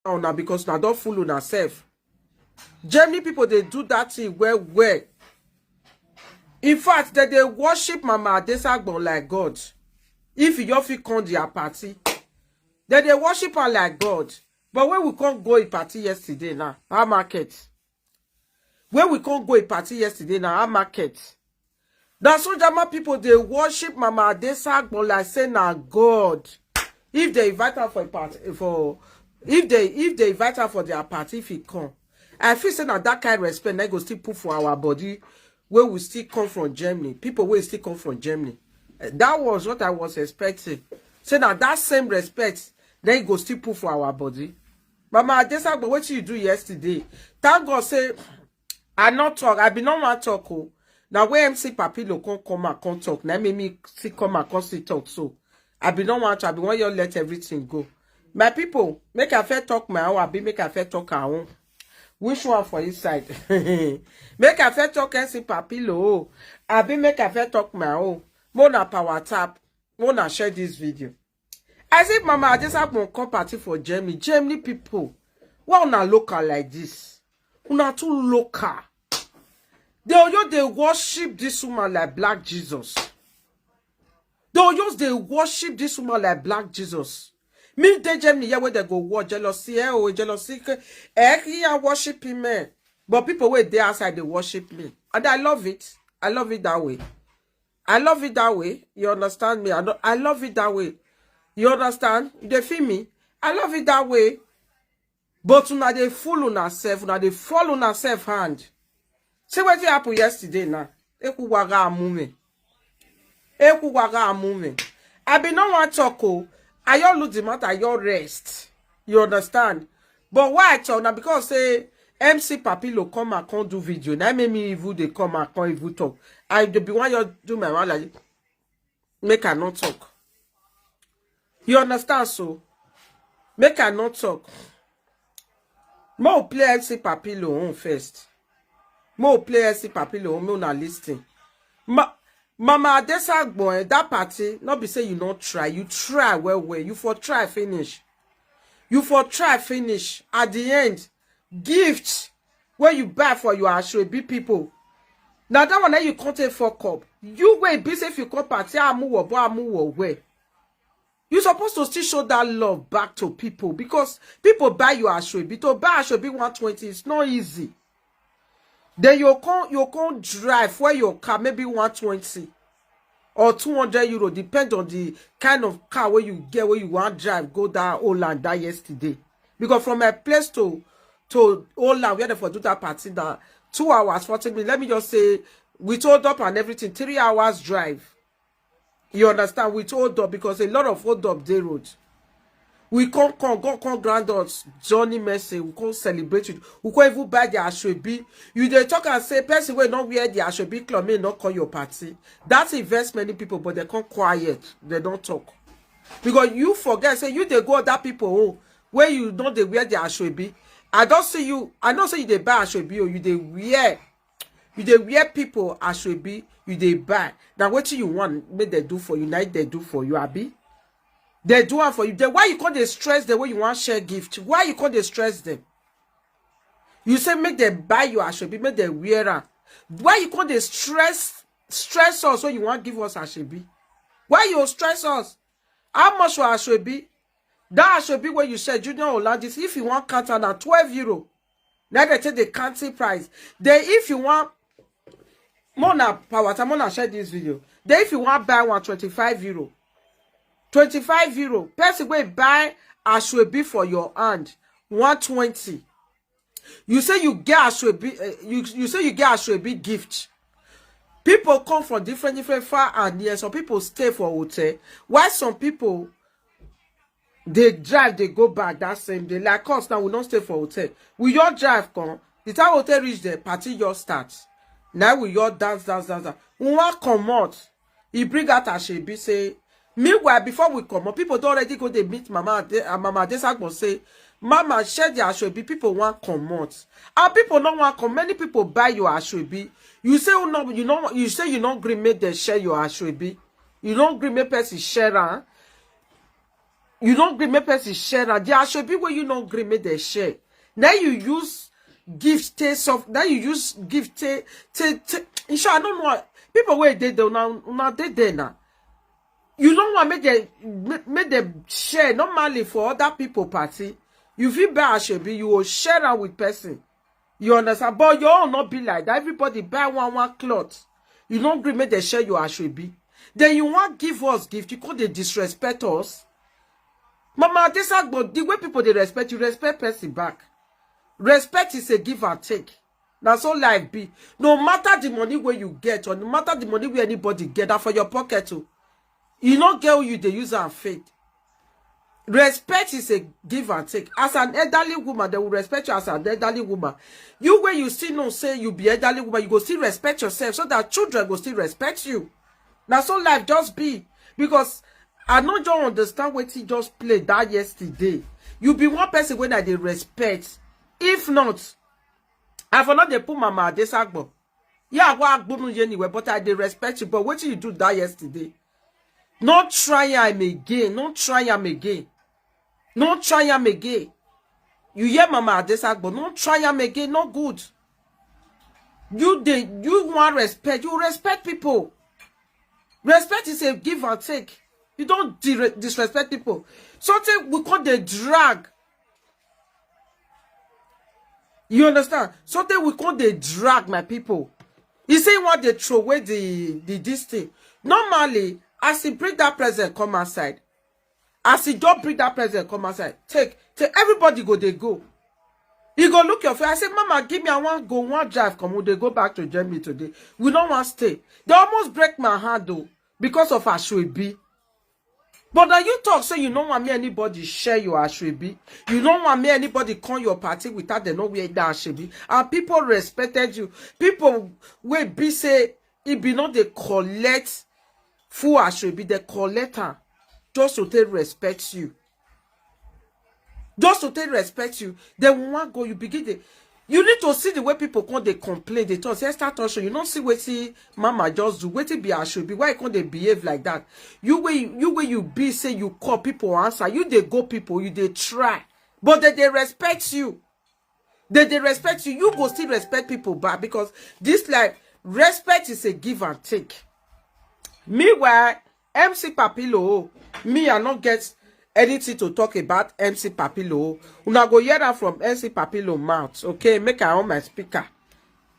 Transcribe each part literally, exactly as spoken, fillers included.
Now, now because now don't fool una self. Germany people, they do that thing well, well. In fact, they, they worship Mama Adesagbon like God. If you fit come their party, then they worship her like God. But when we can't go a party yesterday now, our market. When we can't go a party yesterday now, our market. Now, so German people, they worship Mama Adesagbon like say na God. If they invite her for a party, for if they if they invite her for their party, if he come, I feel say na that kind of respect na go still put for our body where we still come from Germany. People will still come from Germany. Eh, that was what I was expecting. Say now that same respect, then go still put for our body. Mama Adesagbon, what you do yesterday? Thank God say I not talk. I be no one talk. Oh. Now where M C Papilo come come and come talk. Now make me see come and come see talk. So I be no one talk. I be want you let everything go. My people, make I fair talk my own. I be make I fair talk our own. Which one for inside? Make I fair talk M C Papilo. Oh. I be make I fair talk my own. Mona power tap. Mona share this video. I say Mama Adesagbon come party for Germany. Germany people, why una local like this? Una too local. They all they worship this woman like Black Jesus. They all they worship this woman like Black Jesus. Me dey Germany here where they go war jealousy, eh, oh jealousy, eh, here worship him, eh. But people where they outside they worship me, and I love it. I love it that way. I love it that way. You understand me? I, don't, I love it that way. You understand? They feel me? I love it that way. But una dey fool una self, una dey fall una self hand. See what happen yesterday now. Eku waga amume. Eku waga amume. I be no one talk. Oh. I all look the matter. I all rest. You understand? But why I talk now? Because say M C Papilo come and come do video. Now make me even they come and come even talk. I dey be one you do my one like make I not talk. You understand so? Make I not talk. Mo play M C Papilo on first. Mo play M C Papilo on, mo na listen. Ma Mama Adesagbon, eh, that party, not be say you not try. You try well well. You for try finish. You for try finish. At the end, gift where you buy for your Ashwebi people. Now that one that you can't take fuck up. You wait busy if you come party amuwo bo amuwo where. You supposed to still show that love back to people because people buy your Ashwebi. To buy Ashwebi one twenty, it's not easy. Then you can't you can't drive where your car maybe one twenty or two hundred euro, depend on the kind of car where you get where you want drive go that Holland that yesterday. Because from my place to to Holland where they for do that party that two hours forty minutes. Let me just say with hold up and everything, three hours drive. You understand? With hold up because a lot of hold up day road. We can't come, God can't grant us Johnny Mercy. We can't celebrate it. We can't even buy the Ashwebi. You they talk and say person will not wear the Ashwebi club may not call your party. That's invest many people, but they can't quiet. They don't talk. Because you forget, say you they go other people home where you know they wear the Ashwebi. I don't see you. I don't say you they buy Ashwebi or you they wear. You they wear people Ashwebi. You they buy. Now what do you want? Make they do for you. Now they do for you, Abby. They do one for you. Then why you can't they stress the way you want share gift? Why you can't they stress them? You say make them buy you Ashwebi, make them wear am. Why you can't they stress stress us when you want give us Ashwebi? Why you stress us? How much for Ashwebi? That Ashwebi where you said Junior Olandis, if you want counter now twelve euro. Now they take the counting price. Then if you want more na power time, more na share this video. Then if you want buy one twenty-five euro, twenty-five euro, person will buy Ashwebi for your hand, one twenty. You say you get Ashwebi, uh, you, you say you get Ashwebi gift. People come from different, different far and near. Some people stay for hotel. Why some people they drive, they go back that same day. Like us now, we don't stay for hotel. We your drive come. The time hotel reach the party, your start. Now we your dance, dance, dance, dance. We want come out. He bring out Ashwebi say. Meanwhile, before we come out, people don't already go. They meet Mama. They, uh, Mama Adesagbon say, Mama share the Ashwebi. People want come out, and people don't want come. Many people buy your Ashwebi. You say oh no, you know you say you don't agree make them share your Ashwebi. You don't agree make person share am. You don't gree make person share am. The asoebi wey you no gree make dem share. Then you use gift take soft. Then you use gift take take take. In short, I don't know. People wey dey there now, now dey there now. You don't want make dem make, make dem share normally for other people party. You fit buy asoebi, you will share am with person. You understand? But your own not be like that. Everybody buy one one cloth. You don't gree make dem share your asoebi. Then you want give us gift. You come dey disrespect us. Mama Adesagbo, the way people dey respect you, respect person back. Respect is a give and take. Na so life be. No matter the money wey you get, or no matter the money wey anybody get, that for your pocket too. You no get who you dey use am feed. Respect is a give and take. As an elderly woman, they will respect you as an elderly woman. You, when you still know say you be elderly woman, you go still respect yourself so that children go still respect you. Na so life just be. Because I no just understand wetin just play that yesterday. You be one person wey I dey respect. If not, I for not dey put Mama Adesagbo. Yeah, I go agbonu ye anyway, but I dey respect you. But wetin you do that yesterday? No try am again. No try am again. No try am again. You hear Mama Adesagbo? No try am again. No good. You dey, you want respect. You respect people. Respect is a give and take. You don't dire- disrespect people. Something we call the drag. You understand? Something we call the drag, my people. You say you want to throw away the the this thing. Normally, as he bring that present come outside, as he don't bring that present come outside, take take everybody go they go. You go look your face. I say, Mama, give me, I want go one drive. Come, we dey go back to Germany today. We don't want stay. They almost break my hand though because of asoebi. But now you talk say you don't want me anybody share your asoebi. You don't want me anybody come your party without they know where that asoebi. And people respected you. People will be say, if you know they collect full asoebi, they collect am just to take respect you. Just to take respect you. Then we want go, you begin the you need to see the way people come they complain. They talk, say, Esther Tosh, you don't see wetin Mama just do. Wetin be asoebi? Why you come they behave like that? You way you way you be say you call people answer. You they go people, you they try. But they, they respect you. They, they respect you. You go still respect people back because this life, respect is a give and take. Meanwhile, M C Papilo, me, I not get anything to talk about M C Papilo. Una go hear that from M C Papilo mouth. Okay, make I on my speaker.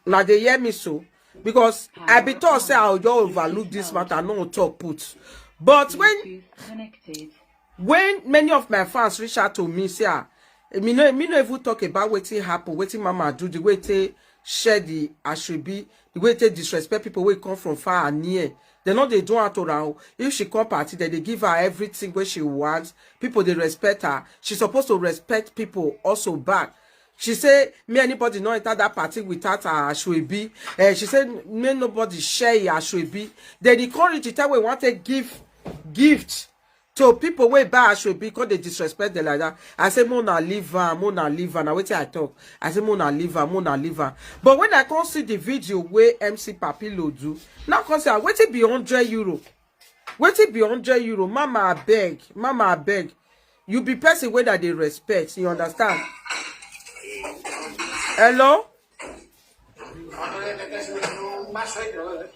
Now they hear me so. Because I be told say I'll just overlook this matter, no talk put. But when when many of my fans reach out to me, say, ah, me no, me no even talk about wetin happen, wetin Mama do, the way they share the asoebi, the way they disrespect people wey come from far and near. They know they do her to her. If she come party, then they give her everything where she wants. People they respect her. She supposed to respect people also back. She say, me anybody no enter that party without her asoebi. Eh, she said, me nobody share her asoebi. Then the current the time we want to give gift to people wey buy asoebi, come they disrespect them like that. I say, Mona, leave her, Mona, leave her. Now, wetin I talk? I say, Mona, leave her, Mona, leave her. But when I come see the video where M C Papilo do, now come say, ah, wetin be hundred euro? Wetin be hundred euro? Mama, I beg, Mama, I beg. You be person wey that they respect, you understand? Hello?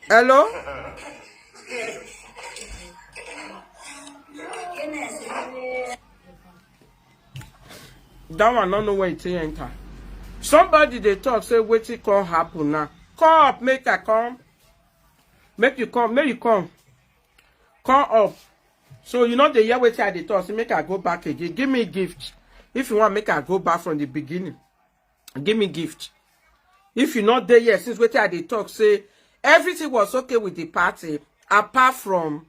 Hello? That one no know where it enter. Somebody they talk say wetin come happen now. Come up, make I come. Make you come, make you come. Come up. So you know the year wetin I dey talk, say make I go back again. Give me gift. If you want, make I go back from the beginning. Give me gift. If you not there yet, since wetin I dey talk, say everything was okay with the party, apart from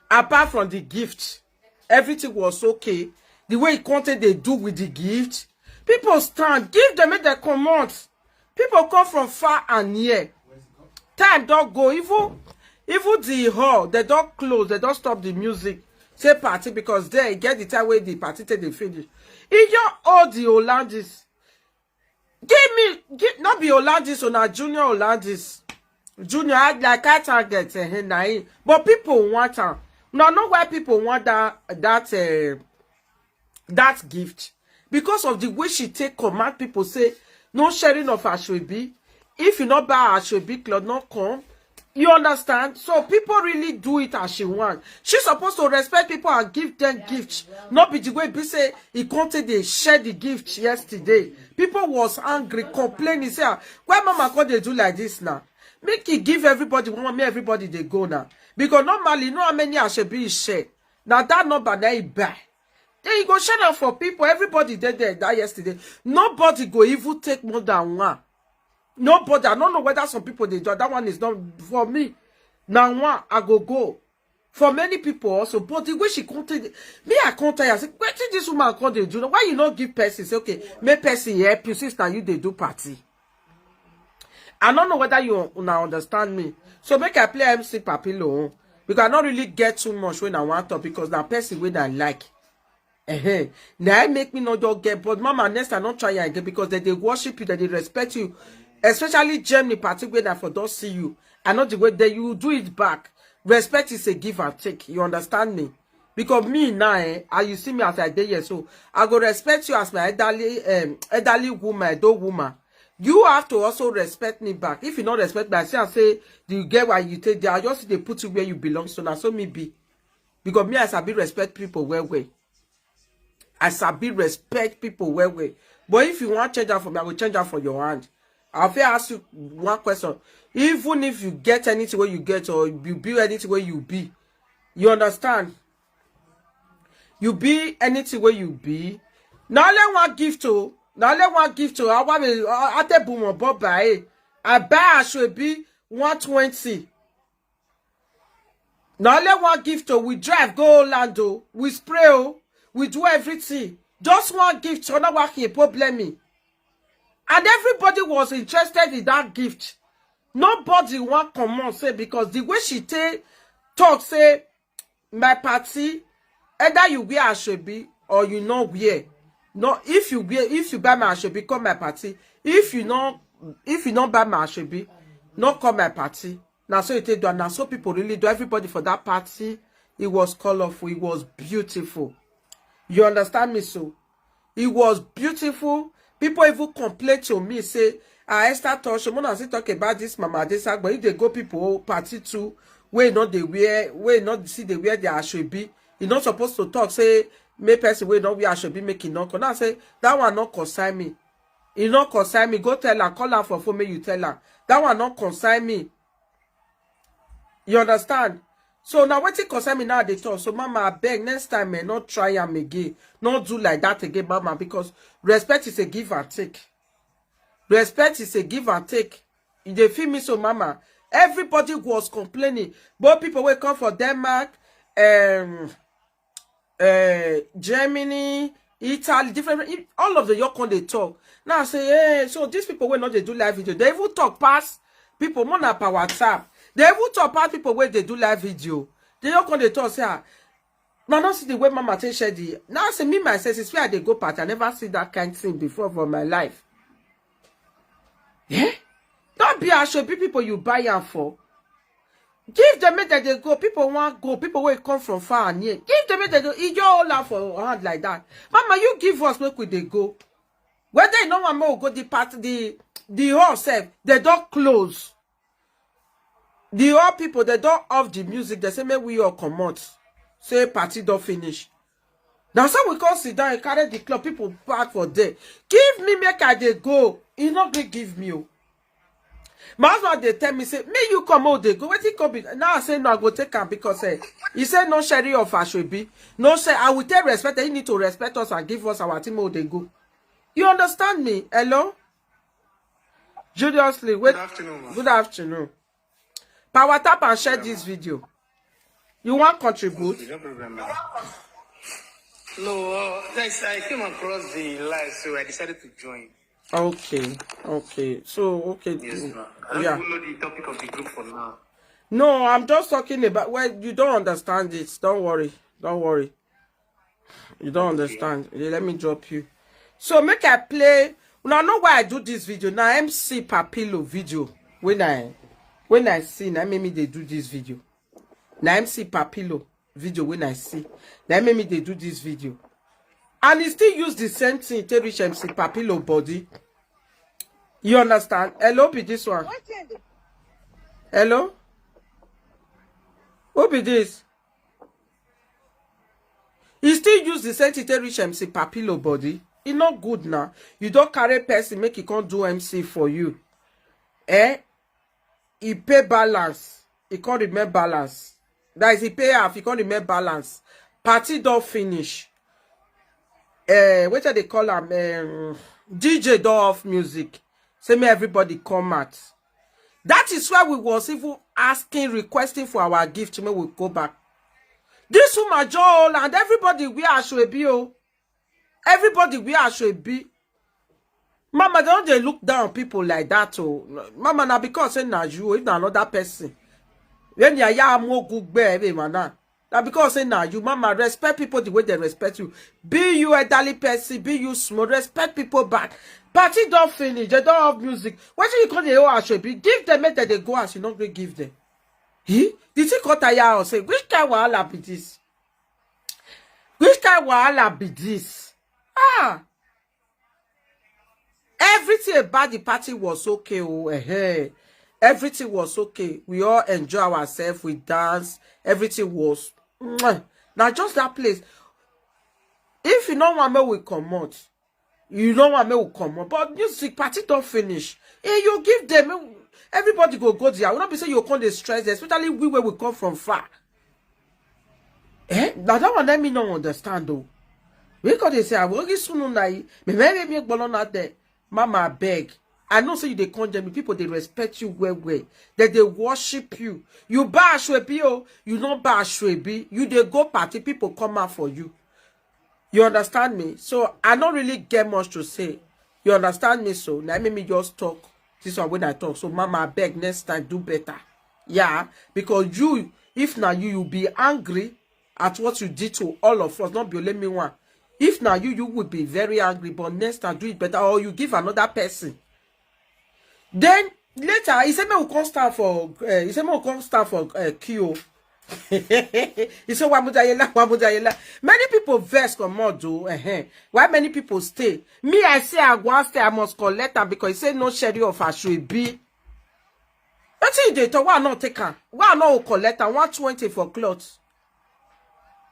apart from the gift, everything was okay. The way he content they do with the gift, people stand, give them, make them comot. People come from far and near. Time don't go, even even the hall, they don't close, they don't stop the music. Say party because they get the time where the party till they finish. If you all the Hollandis, give me, give, not be Hollandis, or na Junior Hollandis. Junior, I like I target eh, na him. But people want am. Now, know why people want that that uh, that gift, because of the way she take command people say no sharing of ashwebi. If you not buy ashwebi cloth, not come. You understand? So people really do it as she want. She supposed to respect people and give them gifts. Not be the way be say he come take dey share the gift yesterday. People was angry, complaining, say, "Ah, why mama come dey do like this now? Make he give everybody one, make everybody dey go now." Because normally, you know how many ashwebi he share? Now that number now he buy. Then he go share am for people. Everybody dey there that yesterday. Nobody go even take more than one. Nobody. I don't know whether some people dey do that. One is not for me. Now one, I go go. For many people also, but the way she come take, me, I come tell her, say, "Wetin this woman come dey do? Why you not give person? Say, okay, make person help you since now you dey do party." I don't know whether you now understand me. So make I play M C Papilo, oh, because I don't really get too much when I want to, because na person wey I like. Ehen. Now I make me not just get, but mama, next I not try you again, because they, they worship you, they, they respect you. Especially Germany, particularly, I for don't see you. I know the way that you do it back. Respect is a give and take. You understand me? Because me now, eh, as you see me as I dey here, so I go respect you as my elderly, um, elderly woman, adult woman. You have to also respect me back. If you not respect me, I say, I say, you get why you take there. I just, they put you where you belong. So now, so me be. Because me, I sabi respect people well, well. I sabi respect people well, well. But if you want change out for me, I will change out for your hand. I'll fit ask you one question. Even if you get anything where you get, or you be anything where you be, you understand? You be anything where you be. Now let one gift to. Now let one gift to. I want me. I take boom on Bob by. I buy a should be one twenty. Now let one gift to. We drive go Orlando. We spray. Oh, we do everything. Just one gift. So now what can problem me? And everybody was interested in that gift. Nobody want come on say, because the way she take talk say, "My party, either you wear ashobi or you not wear. No, if you wear, if you buy my ashobi, come my party. If you not, if you not buy my ashobi, not come my party." Now so you take do. Now so people really do. Everybody for that party, it was colorful. It was beautiful. You understand me? So it was beautiful. People even complain to me, say, "Ah, Esther Tosh, Mona still talk about this mama, this but if they go people party too, wey not they wear, wey not see they wear their ashobi. You not supposed to talk, say, make person wey not wear ashobi, make it not come." Now say, "That one not concern me. It not concern me. Go tell her, call her for phone, make you tell her. That one not concern me." You understand? So now wetin concern me now, they talk. So mama, I beg, next time, eh, not try am again. Not do like that again, mama, because respect is a give and take. Respect is a give and take. They feel me so, mama. Everybody was complaining. Both people will come for Denmark, um, uh, Germany, Italy, different, all of the young come they talk. Now I say, "Hey, so these people wey not they do live video, they even talk past people more than power tap. They even talk past people where they do live video." They don't come they talk say, "Ah, now not see the way mama take share the." Now I say, me myself, it's where they go party. I never see that kind thing before for my life. Yeah? Don't be ashobi people you buy am for. Give them make dem dey go. People want go. People wey come from far and near. Give them make dem dey go. E just hold am for hand like that. Mama, you give us make we dey go. Whether you know one more go the party, the the hall sef, they don't close. The all people, they don't off the music. They say make we all comot. Say party don't finish. Now so we come sit down and carry the club. People park for there. Give me make I dey go. E no gree give me o. My husband they tell me say, "Me you come out they go. Wetin come be?" Now I say, "No, I go take am because, eh, he said no sharing of ashobi. No say I will take respect. He need to respect us and give us our thing out they go." You understand me? Hello? Judiously, wait. Good afternoon, ma. Good afternoon. Power tap and share this video. You want contribute? Okay, no problem, ma. No, uh, thanks. I came across the live, so I decided to join. Okay, okay. So, okay. Yes, ma. I don't even know the topic of the group for now. No, I'm just talking about, well, you don't understand it. Don't worry. Don't worry. You don't understand. Eh, let me drop you. So make I play. Una know why I do this video. Now M C Papilo video. When I when I see, now make me they do this video. Now M C Papilo. video when I see. That made me they do this video. And he still use the same thing to reach M C Papilo body. You understand? Hello, be this one. Hello? Who be this? He still use the same thing to reach M C Papilo body. It not good now. You don't carry person, make he can't do M C for you. Eh? He pay balance. He can't remember balance. That is, he pay half, he can't remember balance. Party don't finish. Eh, what they call am? Um, D J don't off music. Say me everybody come out. That is why we was even asking, requesting for our gift when we go back. This woman Joel and everybody we are should be oh. Everybody we are should be. Mama, don't they look down people like that oh. Mama, na because say na you, if na another person. When you are more good bear, mama. Now because say na you, mama, respect people the way they respect you. Be you elderly person, be you small, respect people back. Party don't finish, they don't have music. What do you call the whole should be? Give them make that they go as you not going give them. He? Did he cut tire or say which kind wahala be this? Which kind wahala be this? Ah, everything about the party was okay. Oh, eh, everything was okay. We all enjoy ourselves. We dance. Everything was mwah. Now just that place. If you know one make we comot, you know one make we comot. But music party don't finish. Eh, you give them, everybody go go there. We not be say you come dey stress them, especially we where we come from far. Eh? Now that one let me not understand though. We could they say I will give soon na me maybe me gbolo na there. Mama beg. I know say you dey conjure me. People they respect you well well. That they worship you. You buy a shwebi oh, you not buy a shwebi. You they go party, people come out for you. You understand me? So I don't really get much to say. You understand me? So now make me just talk. This one when I talk. So mama, I beg next time do better. Yeah, because you, if now you you be angry at what you did to all of us, not be only me one. If now you you would be very angry, but next time do it better, or you give another person. Then later he said me will come stand for. Uh, he said me will come stand for uh, Q. He said wamudayela, wamudayela. Many people vex come out though. Uh-huh. Why many people stay? Me I say I go and stay. I must collect am because he said no sharing of Ashwebi. Wetin you dey talk? Why I not take am? Why I not collect am? One twenty for cloth.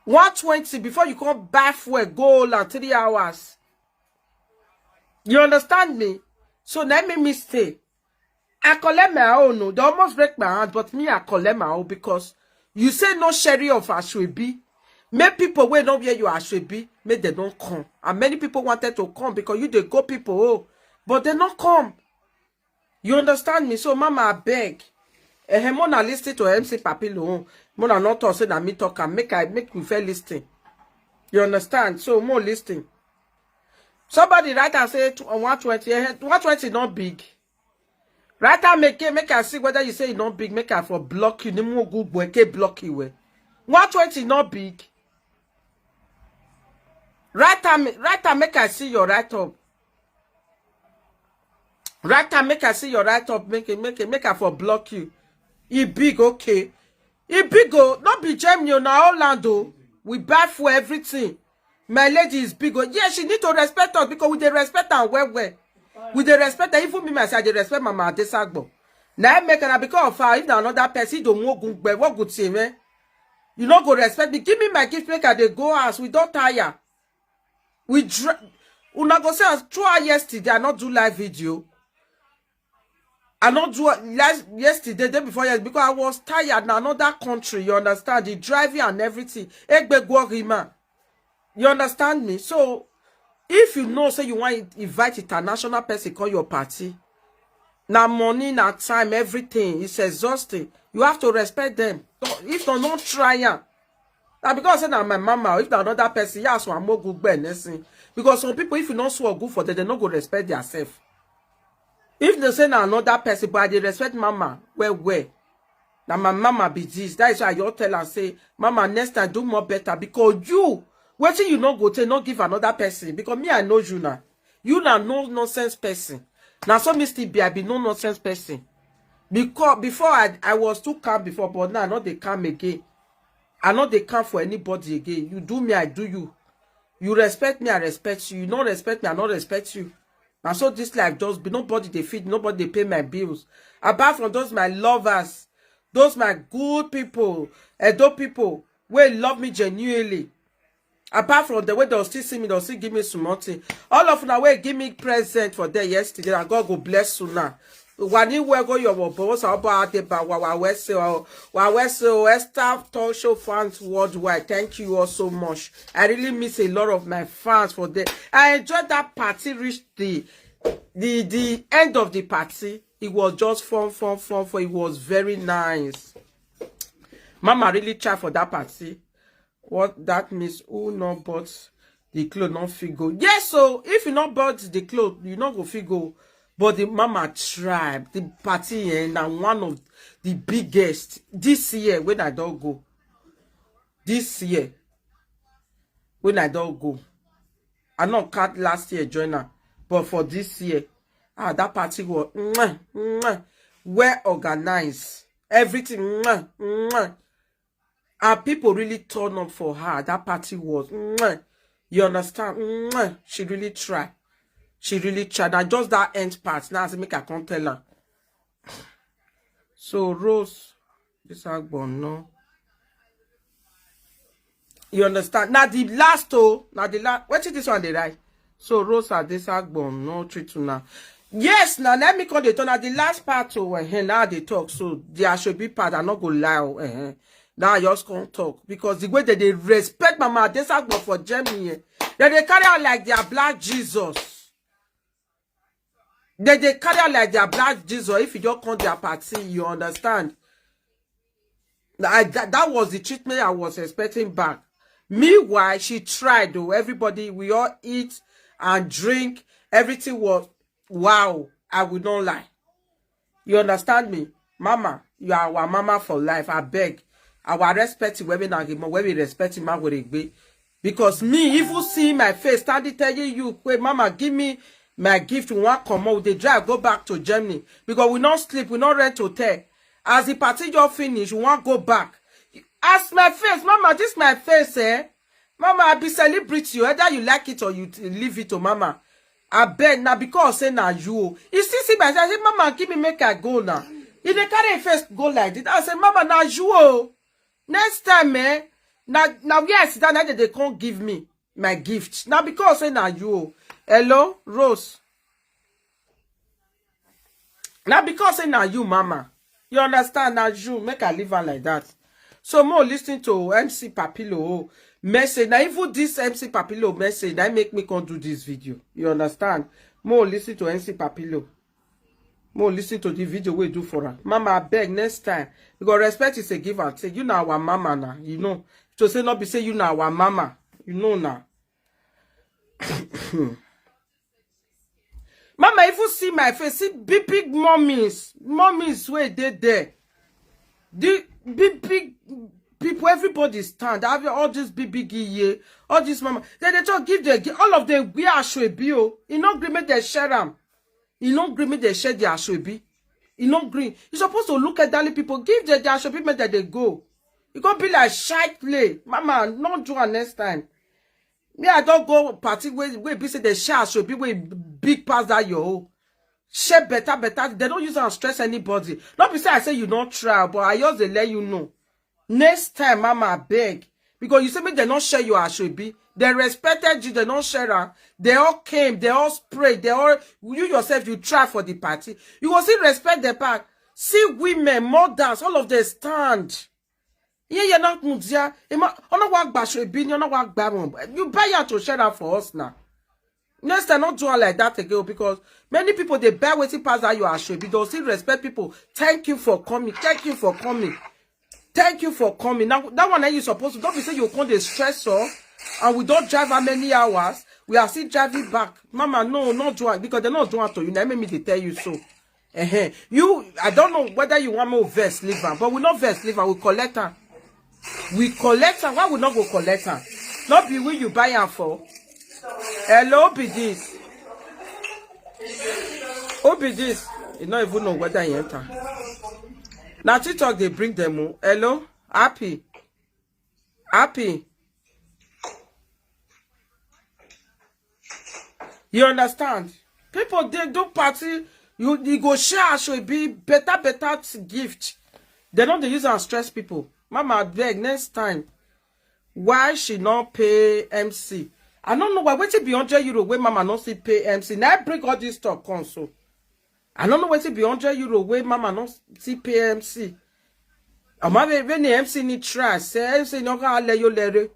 One twenty before you come buy fuel, gold and three hours. You understand me? So let me me stay. I collect my own. Oh. They almost break my hand, but me I collect my own because you say no sharing of Ashwebi. Make people wey no wear your Ashwebi, make they don't come. And many people wanted to come because you dey go people oh, but they not come. You understand me? So mama, I beg. Eh, mona listen to M C Papilo. Mona not talk say that me talk and make I make we fair listen. You understand? So more listen. Somebody write and say tw- one twenty. Eh, one twenty not big. Write and make it, make I see whether you say it not big. Make I for block you. Nimu good boy can block you. Eh. One twenty not big. Write am, write am, make I see your write up. Write am, make I see your write up. Make it, make it, make I for block you. E big, okay. E big, oh, not be Germany, oh, na Holland, oh. We buy for everything. My lady is big, oh. Yeah, she need to respect us because we dey respect her well, well. We dey respect her. Even me, myself, I dey respect Mama Adesagbo. Now I make her because of her. If na another person, don't walk good, but what good thing, eh? You no go respect me. Give me my gift, make I dey go house. We don't tire. We dra- una go say as throughout yesterday, I not do live video. I not do it last yesterday, day before yesterday, because I was tired. Now another country, you understand? The driving and everything. Egbe gwori man. You understand me? So if you know, say you want invite international person call your party, now money, now time, everything is exhausting. You have to respect them. Don't- If not, don't try am. Now because say na my mama, if na another person, yes, one more good ben, nothing. Because some people, if you not so good for them, they not go respect themselves. If they say na another person, but they respect mama, well, well. Now my mama be this. That is why I all tell her say, mama, next time do more better because you, wetin you not go take, not give another person. Because me, I know you now. You na no nonsense person. Now so me still be, I be no nonsense person. Because before I, I was too calm before, but now I not dey calm again. I no dey come for anybody again. You do me, I do you. You respect me, I respect you. You no respect me, I no respect you. And so this life just be, nobody dey feed, nobody dey pay my bills. Apart from those my lovers, those my good people, Edo people, wey love me genuinely. Apart from the way they'll still see me, they'll still give me some money. All of una wey give me present for there yesterday, and God go bless you now. Wani wego your boss, Oba Adeba, Wawa Wese, Wawa Wese, Esther Talk Show fans worldwide. Thank you all so much. I really miss a lot of my fans for there. I enjoyed that party, reached the the the end of the party. It was just fun, fun, fun, fun. It was very nice. Mama really tried for that party. What that means, who no bought the clothes no fit go. Yes, so if you no bought the clothes, you no go fit go. But the mama tribe, the party, eh, na one of the biggest this year when I don't go. This year when I don't go. I not cut last year join her, but for this year, ah, that party was mwah, mwah, well organized. Everything mwah, mwah. And people really turn up for her. That party was mwah. You understand? Mwah. She really tried. She really tried. And just that end part. Now I say make I can't tell her. So Rose, this agbon no. You understand? Now the last oh, now the last. What is this one they write? So Rose, this agbon no treat una. Yes, now let me call the turn at the last part oh, eh, now they talk. So there should be part. I not go lie oh, eh. Now I just can't talk because the way that they respect Mama Adesagbo for Germany, eh, that they carry out like their black Jesus. They they carry out like their black Jesus. If you just come their party, you understand. I, that, that was the treatment I was expecting back. Meanwhile, she tried though. Everybody, we all eat and drink. Everything was wow. I will not lie. You understand me? Mama, you are our mama for life. I beg. Our respect where we na give, where we respect him, where we be. Because me, even see my face, standing telling you, wait, Mama, give me my gift. We want come out. They drive, go back to Germany. Because we not sleep, we not rent hotel. As the party just finish, we want go back. As my face, Mama, this my face, eh? Mama, I be celebrity. Either you like it or you leave it, oh, Mama. I beg now because say now you. You see, see myself, say, Mama, give me make I go now. If they carry a face go like this, I say, Mama, now you. Oh. Next time, eh? Now, now where I sit down, now they can't give me my gift. Now because say now you. Oh. Hello, Rose. Now because say now you, Mama. You understand? Now you make I leave her like that. So more listening to M C Papilo oh, message. Now even this M C Papilo message, that make me come do this video. You understand? More listen to M C Papilo. More listen to the video we do for her. Mama, I beg next time. Because respect is a give and take. You know our mama now. You know. To say not be say you know our mama. You know now. Mama, if you see my face, see big big mommies, mommies where they there. The big big people, everybody stand. I have all this big big iye, all this mama. Then they talk give them all of them wear ashwebi oh. You no gree make they share them. You no gree make they share the ashwebi. You no gree. You supposed to look at elderly people, give them the ashwebi, make that they go. You go be like shy play, Mama. Not do her next time. Me, I don't go party where where be say the share should be way big past that your own. Share better, better. They don't use and stress anybody. Not be say I say you don't try, but I just dey let you know. Next time, Mama, I beg. Because you say me, they not share your ashwebi. They respected you, they not share am. They all came, they all sprayed, they all, you yourself, you try for the party. You go still respect the park. See women, mothers, all of them stand. Yeah, yeah, not mudia. Ima, ona wa gba ashwebi, ona wa gba mo. You buy out to share that for us now. Next time, not do am like that again oh, because many people they buy wetin pass that your ashwebi. They still respect people. Thank you for coming. Thank you for coming. Thank you for coming. Now that one that you supposed to don't be say you come dey stress us, and we don't drive how many hours. We are still driving back. Mama, no, not do it because they not do it to you. Now make me they tell you so. Uh-huh. You, I don't know whether you want more verse leave am, but we not verse leave am. We collect am. We collect am. Why we not go collect am? Not be we you buy am for. Hello, be this. Who be this? You not even know whether he enter. Now TikTok they bring them. Oh. Hello, happy. Happy. You understand? People, they do party. You, you go share, should be better, better t- gift. They don't dey use and stress people. Mama, I beg, next time, why she not pay M C? I don't know why. Wait till be hundred euro where Mama not see pay M C. Now I bring all this talk come so. I don't know wait till be hundred euro where Mama not see pay M C. Ama be when the M C need try say M C no ga le yo lere.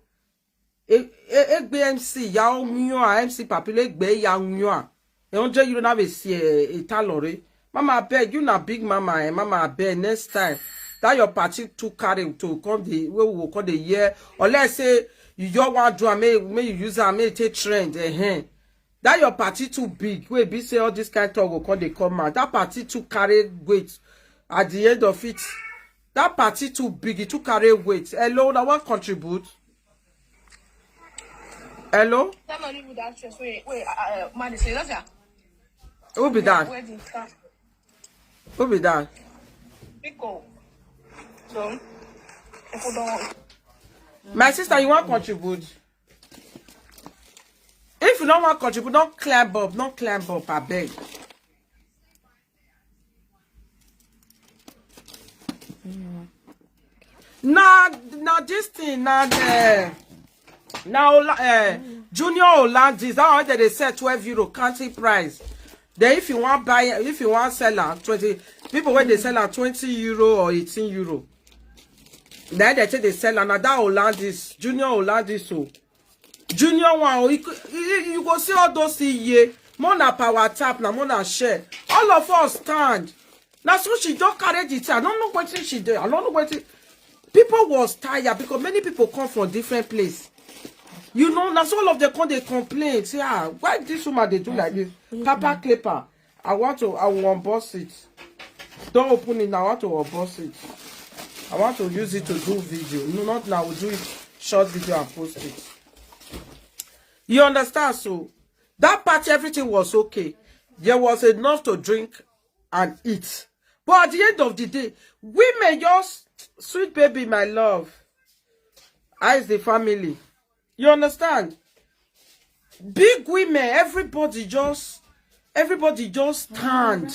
E e e gbe M C ya o nyo a, M C papile gbe ya nyo a. E hundred euro na be si e e ta lore. Mama, I beg you, na big mama, eh, Mama, I beg, next time that your party too carry to come the way we will come the year, unless say you just want do am, make, make you use am, make it take trend, eh, eh. That your party too big. Wey be say all this kind talk go come dey come out. That party too carry weight. At the end of it, that party too big. It too carry weight. Hello, una wan contribute? Hello? That Nollywood actress, wait, wait, uh, uh, man, say, that's her. Who be that? Wedding car. Who be that? Pico. So, if you don't. My sister, you wan contribute? If you don't want contribute, don't climb up, don't climb up, I beg. Na na this thing na the na Ola, eh, Junior Hollandis, that one that they sell twelve euro counting price. Then if you want buy, if you want sell am twenty, people when they sell am twenty euro or eighteen euro, then they say they sell am. Na that Hollandis, Junior Hollandis, so Junior one, oh, you, you, you go see all those thing here. More na power tap, na more na share. All of us stand. Na so she just carry the thing. I don't know wetin she dey. I don't know wetin. People was tired because many people come from different place. You know, na so all of them come dey complain. Say, ah, why this woman dey do like this? Papa Clipper, I want to, I will unbox it. Don't open it now. I want to unbox it. I want to use it to do video. No, not now. We'll do it short video and post it. You understand? So that party, everything was okay. There was enough to drink and eat. But at the end of the day, women just, sweet baby, my love. How is the family? You understand? Big women, everybody just, everybody just stand.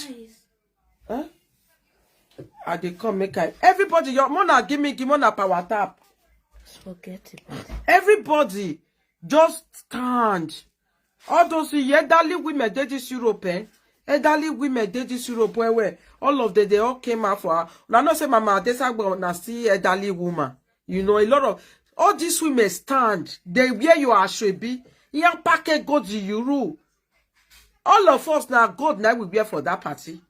Huh? I dey come make I. Everybody, your mona give me, give mona power tap. Forget it. Everybody just stand. All those elderly women dey this Europe, eh? Elderly women dey this Europe well well. All of them, they all came out for her. Una know say Mama Adesagbo na still elderly woman. You know, a lot of all these women stand. They wear your ashwebi. Iyan package go the euro. All of us na gold na we wear for that party.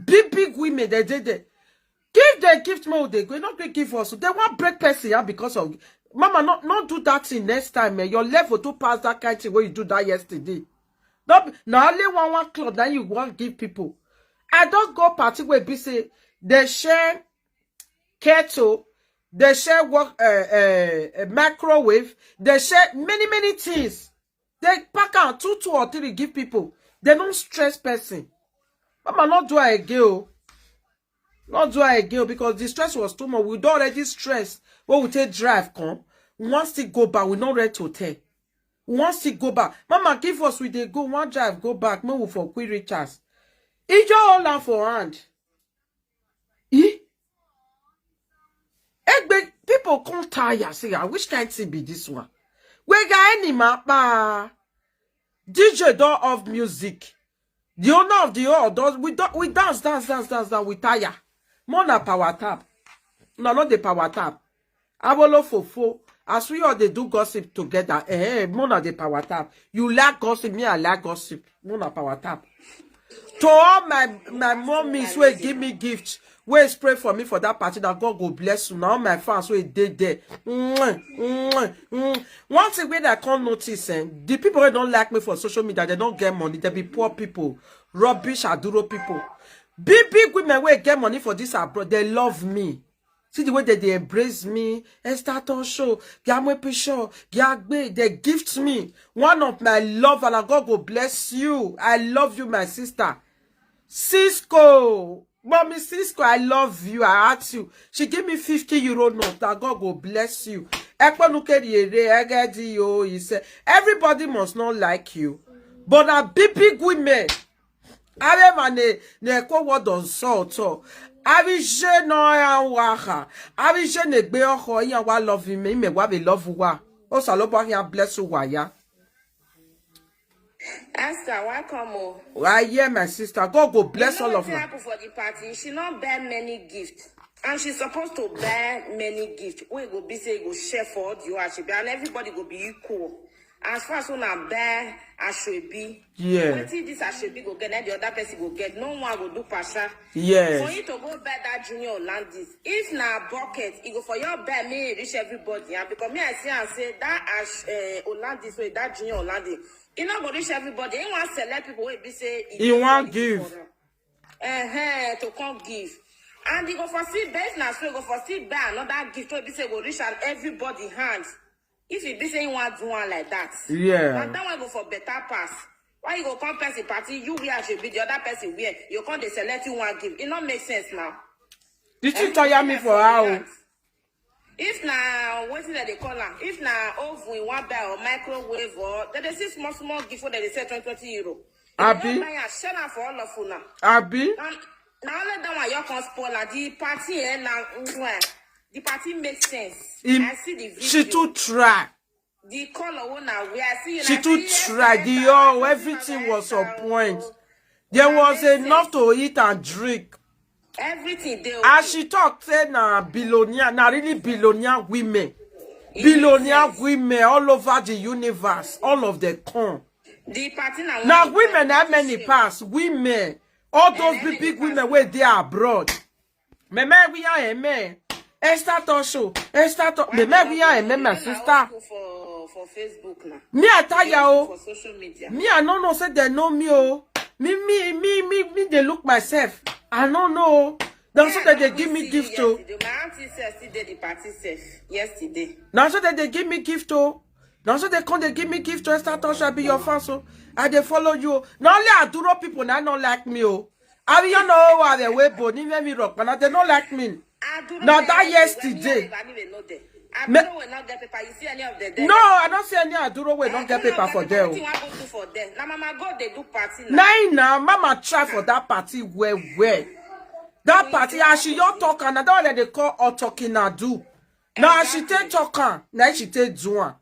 Big big women, they dey there. Give them gift, make we dey go. No gree give us. They wan break person, yeah, because of Mama. No, no do that thing next time, eh? Your level too pass that kind thing wey you do that yesterday. No be, na only one one cloth that you wan give people. I don go party wey be say they share kettle, they share work, uh, uh, microwave, they share many many things. They pack am two, two or three give people. They don't stress person. Mama, not do I again, oh. Not do I again, oh, because the stress was too much. We don't already stress. When we take drive, come. We want still go back. We not rent hotel. We want still go back. Mama, give us, we dey go. One drive, go back. Make we for quick reach us. Ijo hold am for hand. Eh? Egbe, people come tire. Say, ah, which kind thing be this one? We got any mapa. D J don off music. The owner of the hall does we do, we dance, dance, dance, dance, dance, we tire. More na power tap. No, not the power tap. Awolo fofo. As we all dey do gossip together, eh, eh, more na the power tap. You like gossip, me I like gossip. More na power tap. To all my my mommies wey give me gift, wey spray for me for that party, that God go bless you. Now all my fans wey dey there. Mwah, mwah, mwah. One thing wey I come notice, eh, the people wey don't like me for social media, they don't get money. They be poor people, rubbish, aduro people. Big big women wey get money for this abroad, they love me. See the way that they embrace me. Esther Tosho, Gamwe Pisho, Gyagbe, they gift me. One of my love, and God go bless you. I love you, my sister. Cisco, Mommy Cisco, I love you. I ask you. She give me fifty euro note. That God go bless you. Ekponuke di ere egedi yo, he said, everybody must not like you. But na big, big women. Are ma ne, ne ko word on salt. Are je no ya waha. Are je ne gbe oho ya wa love me, me wa be love wa. O salobo ya bless wa ya. Esther, welcome. Oh. I hear my sister. God go bless You know all of wetin you. Happen for the party? She not buy many gifts. And she's supposed to buy many gifts. We go be say go share for all the Ashebi. And everybody go be equal. As far as una buy Ashebi. Yeah. Wetin this Ashebi go get, na the other person go get. No one go do pasha. For Yes. You to go buy that junior Olandis. If na bucket, e go for your buy me reach everybody. And because me I see and say that as uh, Olandis, so that junior Olandis, e no go reach everybody. E wan select people wey be say E wan give. Uh-huh, to come give. And e go for see buy, if na so e go for see buy another gift wey be say go reach and everybody hand. If e be say you wan do one like that. Yeah. Na that one go for better pass. Why you go come person party, you wear Ashebi, the other person wear, you come dey select you wan give. E no make sense now. Did you tire me for how? If na wetin dem dey call am, if na oven you wan buy or microwave or dem dey see small small gift wey dem dey sell twenty twenty euro. If Abi? You don buy am, share am for all of una. Abi? Na na only that one you come spoil am. The party eh na mwah. The party make sense. Im- I see the video. She too try. The color wey na wear, I see you She na too say, yes, try. yes, The yes, all yes, everything yes, was on yes, point. oh. There Na was make enough sense. To eat and drink. Everything dey As okay. She talk say na billionaire, na really billionaire women. Yes, Billionaire yes. Women all over the universe, all of them come. The party na Now one women, time how to many share. Pass? Women. All those Eh, big, big many women wey dey abroad. Meme we are amen. Esther Tosho. Esther to Why Meme dem we no are go amen, my do? Una sister. Open for for Facebook now. Me I tire Open o. For social media. Me I no know say they know me o. Me me me me me they look myself. I no know. Now so Yeah, that they na give we me see gift you o. Yesterday. My auntie sef still dey the party sef yesterday. Now so that they give me gift o. Now so they come they give me gift to Esther Tosho, I be your fan so I dey follow you. Now only Aduro people now not like me o. I will not know why they way boni me me rock, but they not like me. Now that yesterday. Aduro will not get paper. You see any of the No, I don't see any Aduro wey don't get paper for there. Wetin wan go do for there? Na Mama God dey do party now. Nine now, Mama try for that party well well. That party as she your talk and that one they call Otokinadu. Now as she take talk am, now she take do am.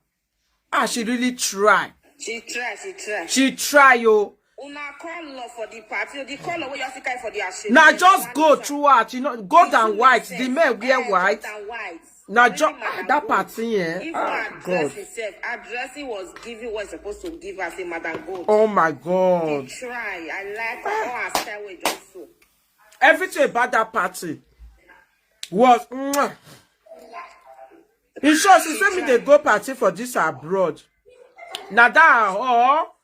Ah, she really try. She try, she try. She try yo. Una call love for the party. The call wey you see for the Ashebi. Now just go throughout, you know, gold and white. The men wear white. And white. Now Only just Madam that Gold. Party, eh? Even Ah, address God. Himself, addressing was giving what is supposed to give as a Madam Gold. Oh my She God. Try. I like her. All her style wey just so. Everything about that party was mwah. In short, she said me they go party for this abroad. Now that all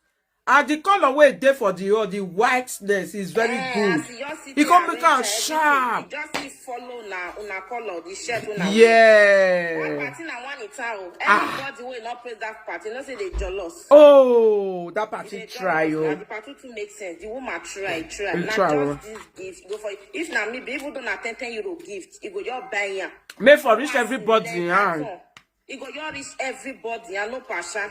and the color wey dey for the all the whiteness is very Eh, good. as you just see E the come make arrange am everything, sharp. You just see follow na una color the shirt una. One Yeah. party na one in town. Ah. Anybody wey not praise that party, no say they jealous. Oh, that They party jealous. try Na oh. The party too make sense. The woman try, try. They Na try, oh. Just this gift. Go for it. If na me, be even though na ten ten euro gift, e go just buy am. Make for reach everybody in hand. E go just reach everybody. I no pasha.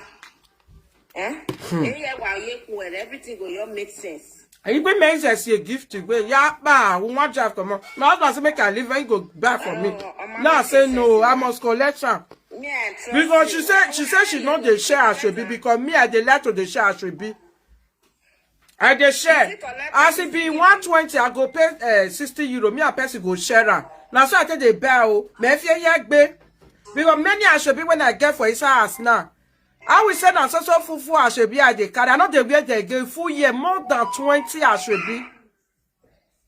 Eh? Eye wa ye kuere. Everything go just make sense. If we make sense, you gift away. Yeah, ba, we want drive come on. My husband say make I leave and go back for me. Oh, Mama Now I make say sense. No, I must collect am. Me, I trust Because she you. Said she said she no dey share Ashebi because me I dey like to dey share Ashebi. I dey share. She collect As am. It be one twenty, I go pay uh, sixty euro. Me and person go share am. Now so I take the bell. Me if you hear gbe. Because many Ashebi when I get for inside house now. I will say na so so fufu Ashebi I dey carry. I no dey wear the again full year more than twenty Ashebi.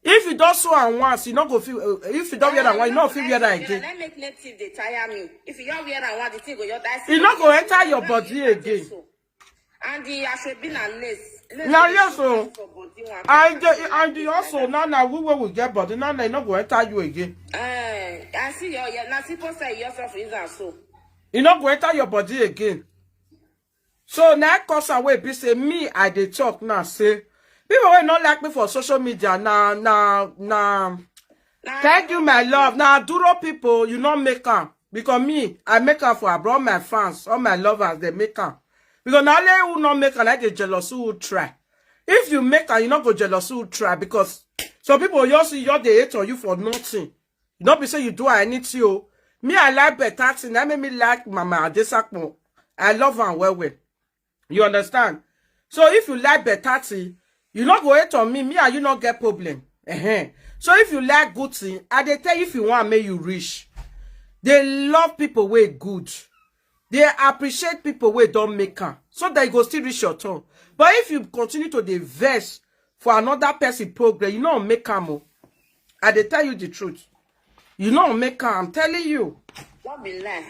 If you don't sew am once, you no go feel. Uh, if you don't wear am once, you no feel wear am again. Let make native dey tire me. If you don't wear am once, the thing go your die. E no go enter your body again. And the Ashebi na lace. Lace Na dey yes, show oh. For body one. And the, and the also now now we wey we get body now now e no go enter you again. Eh, I see your yeah. Na suppose say yourself is am so. E no go enter your body again. So na cause am wey be say me I dey talk now say people wey no like me for social media na na na. Thank you, my love. Now Duro people, you no make am. Because me, I make am for abroad, all my fans, all my lovers, they make am. Because na only who no make am, like dey jealous who try. If you make am, you no go jealous who try. Because some people, you see, you dey hate on you for nothing. You no be say you do anything o. Me, I like better thing. That make me like Mama Adesakpo. I love am well well. You understand? So if you like better thing, you no go hate on me. Me and you no get problem. Ehen. So if you like good thing, I dey tell you, if you want make you rich, they love people wey good. They appreciate people wey don make am. So that you go still reach your turn. But if you continue to dey vex for another person progress, you no make am o. I dey tell you the truth. You no make am, I'm telling you. No be lie.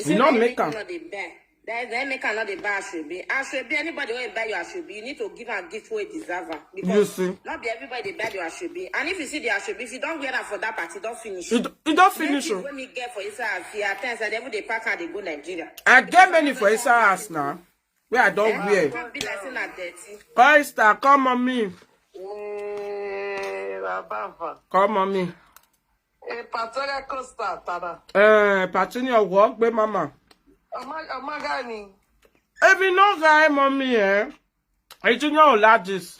You no make am. That is the make am not dey buy asoebi. Asoebi, anybody wey buy your asoebi, you need to give am gift wey deserve am. You see. Not be everybody dey buy your asoebi. And if you see the asoebi, if you don wear am for that party, don finish. You d- you don finish o. When me get for inside house, see, at times I dey even dey pack am dey go Nigeria. I get many for inside house now. Where I don wear. Come be like say na dirty. Oyster, come on me. Eh, Rabava. Come on me. Eh, Patoga Costa, Tada. Eh, Patini, your work, be mama. Ama- Amagani. If you no guy, mommy, eh? I do not like this.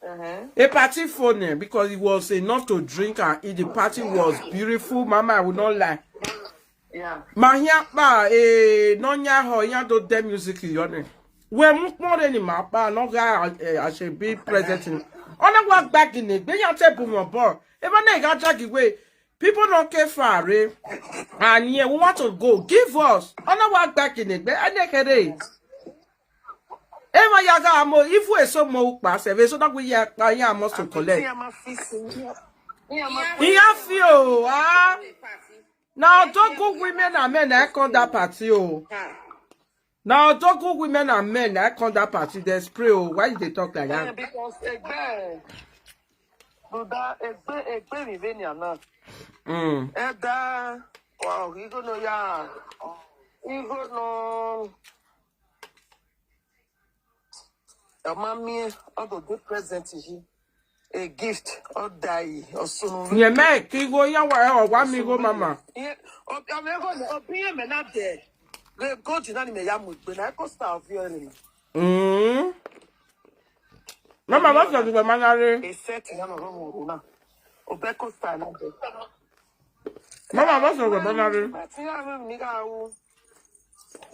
Uh-huh. A party phone, eh, because it was enough to drink and eat. The party was beautiful, mama. I will not lie. Yeah. My here, pa, eh, no nya ho, ya do dem music in your name. We mukmore ni ma pa, no guy, eh, I should be present in. On a walk back in it, be your table, my boy. Even they got drag away. People don't care far, eh? And yeah, we want to go. Give us. On a walk back in it, be I never Ema ya ga amo, if we so mo pa se, we so that we ya pa ya must to collect. Yama fisi. Yama Iya fio, ah. Now don't go women and men, I come that party, oh. Now don't go women and men, I come that party. They spray, oh. Why you dey talk like that? Because egbe, Buda egbe egbe mi venia na. Mm. Eda, wow, you go no ya, you go no. Your mommy, all the good present is you. A gift, or die, or soon. Nye me ki go ya wa wa mi go mama. Yeah, or or me go or be me not there. Go go to nani me ya mu gbe na ko star of your enemy. Mm. Mama, what's your mama re? A set in another room na. Obeko star na there. Mama, what's your mama re? But you have me go.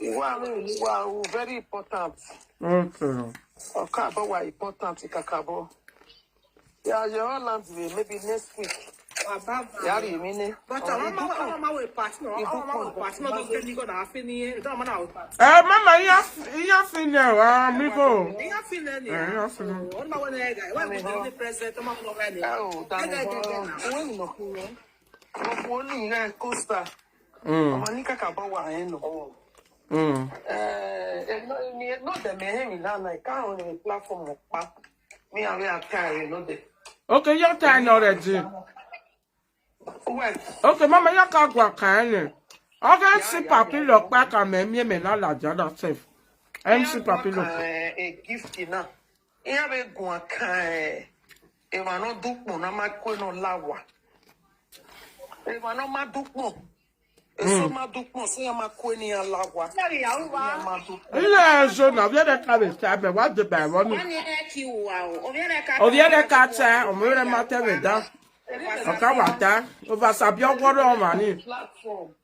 You are me, you are very important. Okay. Okabo wa important kakabo. Yeah, your Holland way maybe next week. Yeah, you mean it. But I want my, I want my way party. No, I want my way party. No, don't get me go na fini. Don't want my way party. Eh, mama, iya iya fine wa mi go. Iya fine ni. Eh, iya fine. On my way there, guy. Why we do the present? I'm not ready. Oh, that Get, get, get, get is now. When you know who, who only here Costa. Mm. Mama ni kakabo wa eno. Mm. Eh, no, ni no the me him na na ka on the platform pa. Me and we are tired, no dey. Okay, your time already. Well, Okay, mama, you can go kind. Okay, see papi look back and me me me na la jada self. M C papi look. Eh, a gift na. Iya be go kan eh. E ma no dupo na ma ko no lawa. E ma no ma dupo. E so ma dupo so ya ma ko ni alawa. Sorry, I want. Ma dupo. Ile ezo na via de ka be ta be wa de ba wa ni. Wani eki wa o. Obiere ka. Obiere ka ta, o mo re ma te be da. O ka wa ta. O va sa bi ogoro o ma ni. Platform.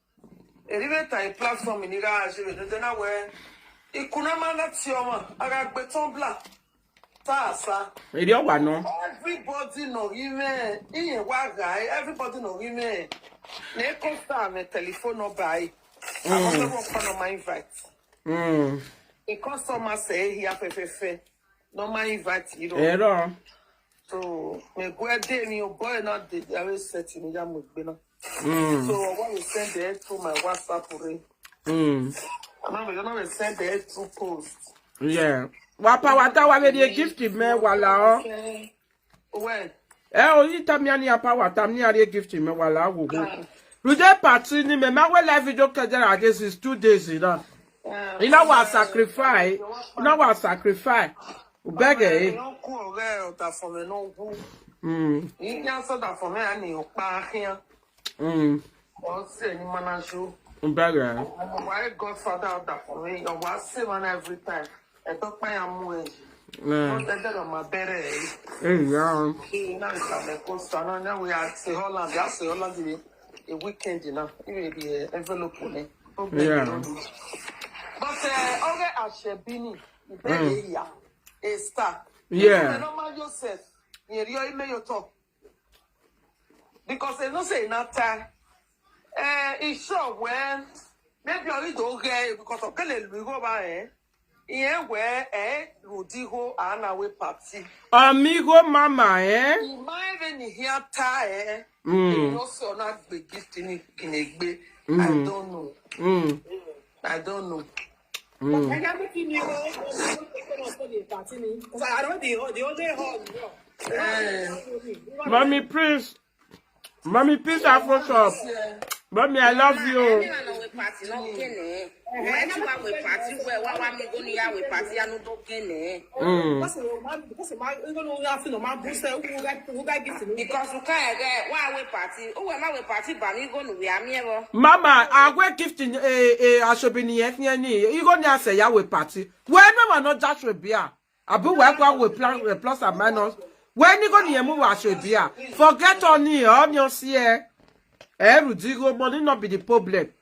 Eribe ta platform ni ga je be de na we. Ikuna ma na ti o ma. Aga gbe ton bla. Ta sa. Eri o wa no. Everybody know him. Iye wa guy. Everybody know him. Ne ko sa me telephone no buy. I want to work on my invite. Mm. A customer say he have a fe. No my invite you know. Ero. So me go a day me your boy not the very setting ya mo gbe na. Mm. So I want to send it through my WhatsApp already. Mm. I'm not gonna send it through post. Yeah. Wa pa wa ta wa be the gift me wala o. Well, Eh, o yi ta mi ani apa wa ta mi ani gift me wala wo go. Today party ni me ma we live video kejera against is two days ina. Ina wa sacrifice. Ina wa sacrifice. Beg eh. No ku ore o ta for me no wu. Mm. Yin ya so da for me ani o pa kian. Mm. Ọsẹ ni mana ṣo. Bẹ́ẹ̀. Ọmọ wa ẹ godfather ọ̀dà fún mi. Ọwọ́ á sè wọn every time. Ẹ̀tọ́ pẹ́ ya mú ẹ. Ẹ Ẹgbẹ́ lọ máa bẹ̀rẹ̀ ẹ̀. ẹ yà ọ́. Ṣé iná ìsàlẹ̀ kó sọ náà náà wíyà ṣe Holland, yà ṣe Holland ní a weekend náà. Ìwé ibi envelope ni. Ó Yeah. bẹ̀rẹ̀ lónìí. But ọ̀rẹ́ àṣẹbí ni ìbéèrè ìyá. A star. Yeah. Ìyẹn normal Joseph. Ìyẹn rí ọ ime yóò tọ̀. Because they no say na time. Eh, e sure well. Maybe only do get because of kele luigo ba eh. Ìyẹn where eh Rudigo and away party. Amigo mama, eh? Ìmọ̀ ẹ̀rẹ́ ni here ta eh. Mm. You know so not be gift in Ginegbe. I don't know. Mm. I don't know. Mm. And everything you know, because I don't the the only hall. Eh, Mommy, please. Mommy, please, Afro Shop. Yeah. Mommy, I love you. Anyone we party no gene. Anyone we party we wa wa mi go ni ya we party ya no do gene. Mm. Because my because my you know you have to know my booster who got who got gift me. Because you can't get wa we party. O we ma we party ba mi go no we ami ewo. Mama, I will gift in a a ashobini yet ni. You go ni ase ya we party. When we were not just we beer. Abu we kwa we plan we plus and minus. When you go ni emu wa should beer. Forget on ni on your see eh. Eh, Rudigo, money not be the problem.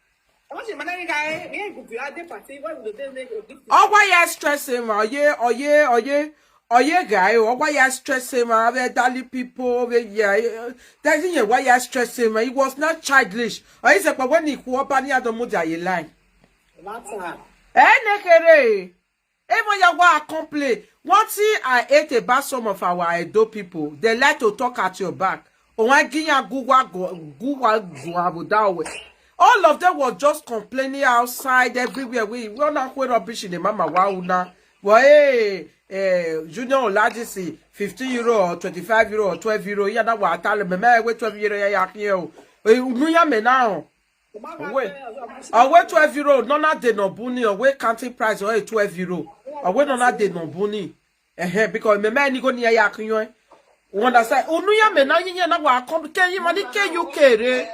I want you man guy, me go be at the party. Why would they make a gift? Ọgwa ya stress him, oye, oye, oye, oye guy, ọgwa ya stress him, ave elderly people, ave yeah, eh, that's in why ya stress him. He was not childish. Or is it when he ku oba ni adomu ja ye line. Matter. Eh, nekere. Even ya wa complain. One thing I hate about some of our Edo people, they like to talk at your back. Owa ginya guwa go guwa guwa budawe. All of them were just complaining outside everywhere. We we not quite rubbish in the mama wa una. Well, hey, eh, Junior Olajisi, fifteen euro or twenty-five euro or twelve euro. Yeah, that was tell me, me, wait twelve euro, yeah, yeah, yeah. Eh, unu ya me now. Owe, owe twelve euro, no na de no buni, owe counting price, owe twelve euro. Owe no na de no buni. Eh, because me me ni go ni ya kunyo. You understand? Unu ya me na yin ya na wa come ke yin ma ni ke U K re.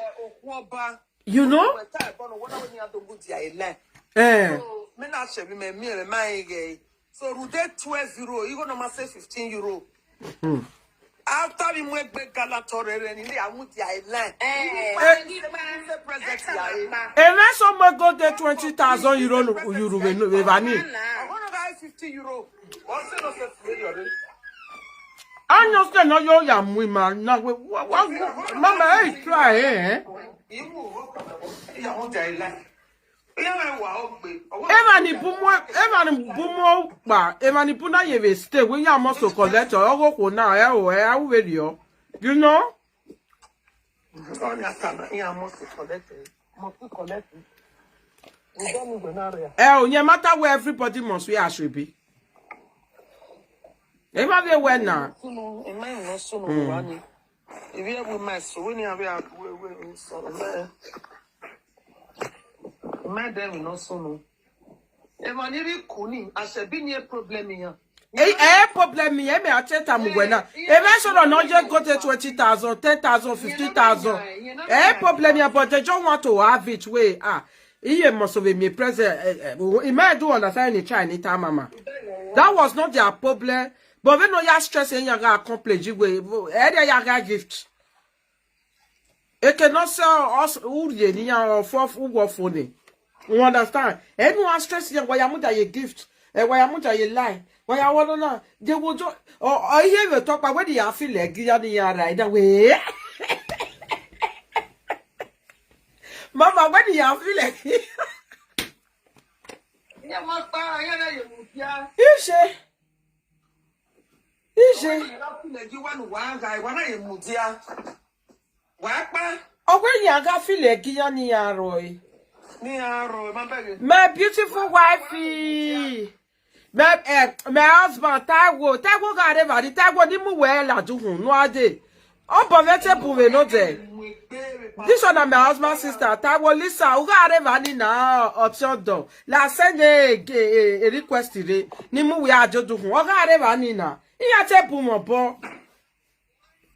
Okun ọba. You know? Weta ebono wona woni adogu di aile. Eh. So me na shebi me me me ma ige. So rude twelve euro, you go no ma say fifteen euro. After we make big gala torere ni le amu di aile. Eh. Present ya. Eme so mo go de twenty thousand euro no euro we no we ba ni. I want to buy fifty euro. What's the no say million? Anyo se no yo ya mu ma na we wa wa mama, hey, try eh. Imu wo ko ya mo di aile. Iya me wa o gbe. Ema ni bumo, ema ni bumo pa, ema ni buna ye we stay we ya mo so collect o go ko na e o e a we ri o. You know? Onya kana iya mo so collect. Mo so collect. You don't know where na area. Eh, o, no matter where everybody must we should be. If I be where now. Sunu, ema no sunu wa ni. If you have my so when you have we we so man. Man dem no sunu. Ema ni bi kuni, asebi ni a problem ya. Eh, eh, problem me, eh, me a tell am when now. If I should not just go to twenty thousand, ten thousand, fifty thousand. Eh, problem ya, but they don't want to have it way. Ah, he must have me present. Eh, eh, he might do understand any Chinese time, mama. That was not their problem. But we no ya stress in your accomplish you way. Eh, they ya gift. It cannot sell us who ye ni or for who go for ni. You understand? Anyone stress ya why am that ye gift? Eh, why am that ye lie? Why I want to know? They will do or I hear you talk about when you feel like you are right away. Mama, when you feel like Yeah, my pa, yeah, na you yeah. Ishe. Ishe. You don't feel like you want one guy, one of you mudia. Wa pa. Ọgwụ enyi aga feel like ya ni ya roi. Ni aro, ma beg. My beautiful wifey. My, eh, my husband, Taiwo. Taiwo ga reva di Taiwo ni mu we la du hun no ade. O bo ve te bu we no de. This one na my husband sister. Taiwo Lisa, u ga reva ni na option do. La send a, a, a request re. Ni mu we ajo du hun. O ga reva ni na. Iya te bu mo bo.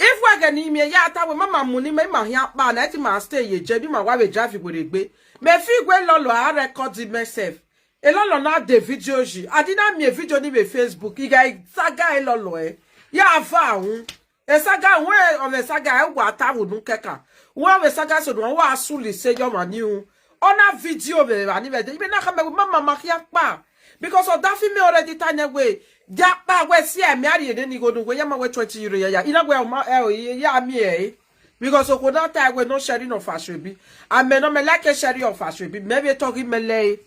If we get ni me ya ta we mama muni me ma hia pa na ti ma stay ye je bi ma wa we drive we regbe. Me fi gwe lolo a record myself. E lolo na the video ji. Adi na me video ni be Facebook. Iga saga e lolo e. Ya va un. E saga we o me saga e wa ta wo nu keka. Wa we saga so no wa suli se yo ma ni un. Ona video be ba ni be de. Ibe na ka me mama ma hia pa. Because of that film already tanya we. Ja pa we si e me ari ne ni go nu we ya ma we twenty euro ya ya. Ina we o ma e o ya mi e. Because oko na ta we no sharing of asoebi. Ame no me like sharing of asoebi. Maybe talking me le.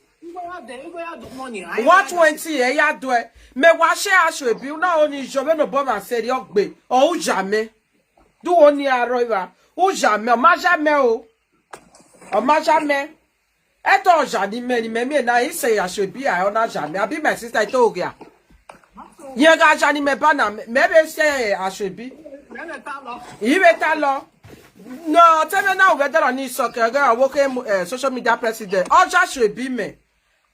One twenty e ya do e. Me wa share asoebi. Una oni jo be no bo ma seri ogbe. O uja me. Do oni aro iwa. Uja me. O ma ja me o. O ma ja me. Eto oja ni me ni me me na ise asoebi a ona ja me. Abi my sister ito ogia. Ye ga ja ni me ba na me be se asoebi. Ibe ta lo. No, tell me now whether on is okay. Ga wo ke eh, social media president. Oja asoebi me.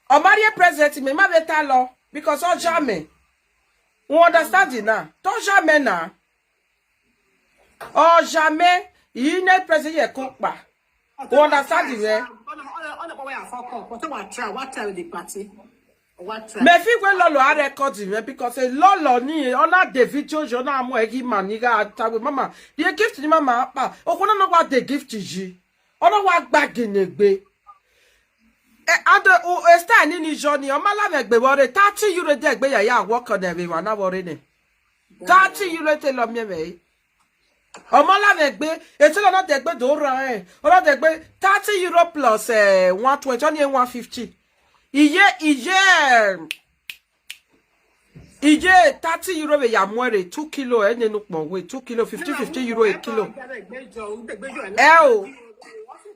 O mari president me ma be ta lo because oja me. We understand it now. To ja me na. Or jamais, you need president ye ko pa. You understand it, eh? Me fi we lolo a record it, eh, because a lolo ni ona the video jo na mo egi maniga tawe mama. The gift ni mama pa. Okuna no wa the gift ji. Ona wa gba ginegbe. E ado o esta ni ni jo ni o mala me gbe wore thirty euro de gbe ya ya work on everyone na wore ni. Thirty euro te lo mi me. Omo la me gbe, e te lo na de gbe do ra e. O la de gbe thirty euro plus eh, one twenty, only one fifty. Iye iye iye thirty euro we ya muere two kilo e nenu pon we two kilo fifty fifty euro a kilo. E o.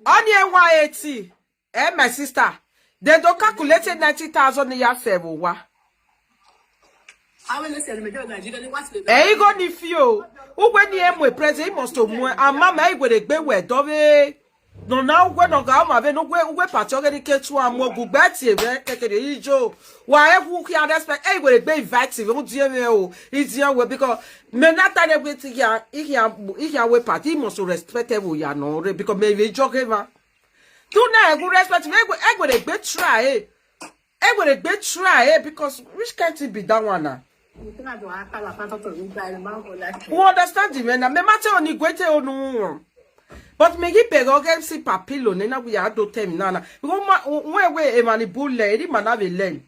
Only one eighty. Eh, my sister, they don't calculate ninety thousand naira seven wa. Eh, he go ni fio. Ugwe ni emwe present, he must to mwe. Ama me igwe de gbe we do we. No na ugwe no ga ma ve no gwe ugwe party oge ni ke tu amo gugbe ti eve kekere ijo. Wa e hu ki respect e igwe de gbe invite ve un die me o. Idie we because me na ta ne gwe ti ya, i ya, i ya we party, he must to respect e wo ya no re because me ve jo ke va. Do na e go respect me, e go, e go dey gbe try, eh. E go dey gbe try, eh, because which kind thing be that one na? You think I don't have power, I can't talk to you guys, man, for like We understand the man na. Me mate oni gwete onu. But me gi pego game si papilo ne na we are do tem na na. Because ma we we e mani bulle, eri mana be len.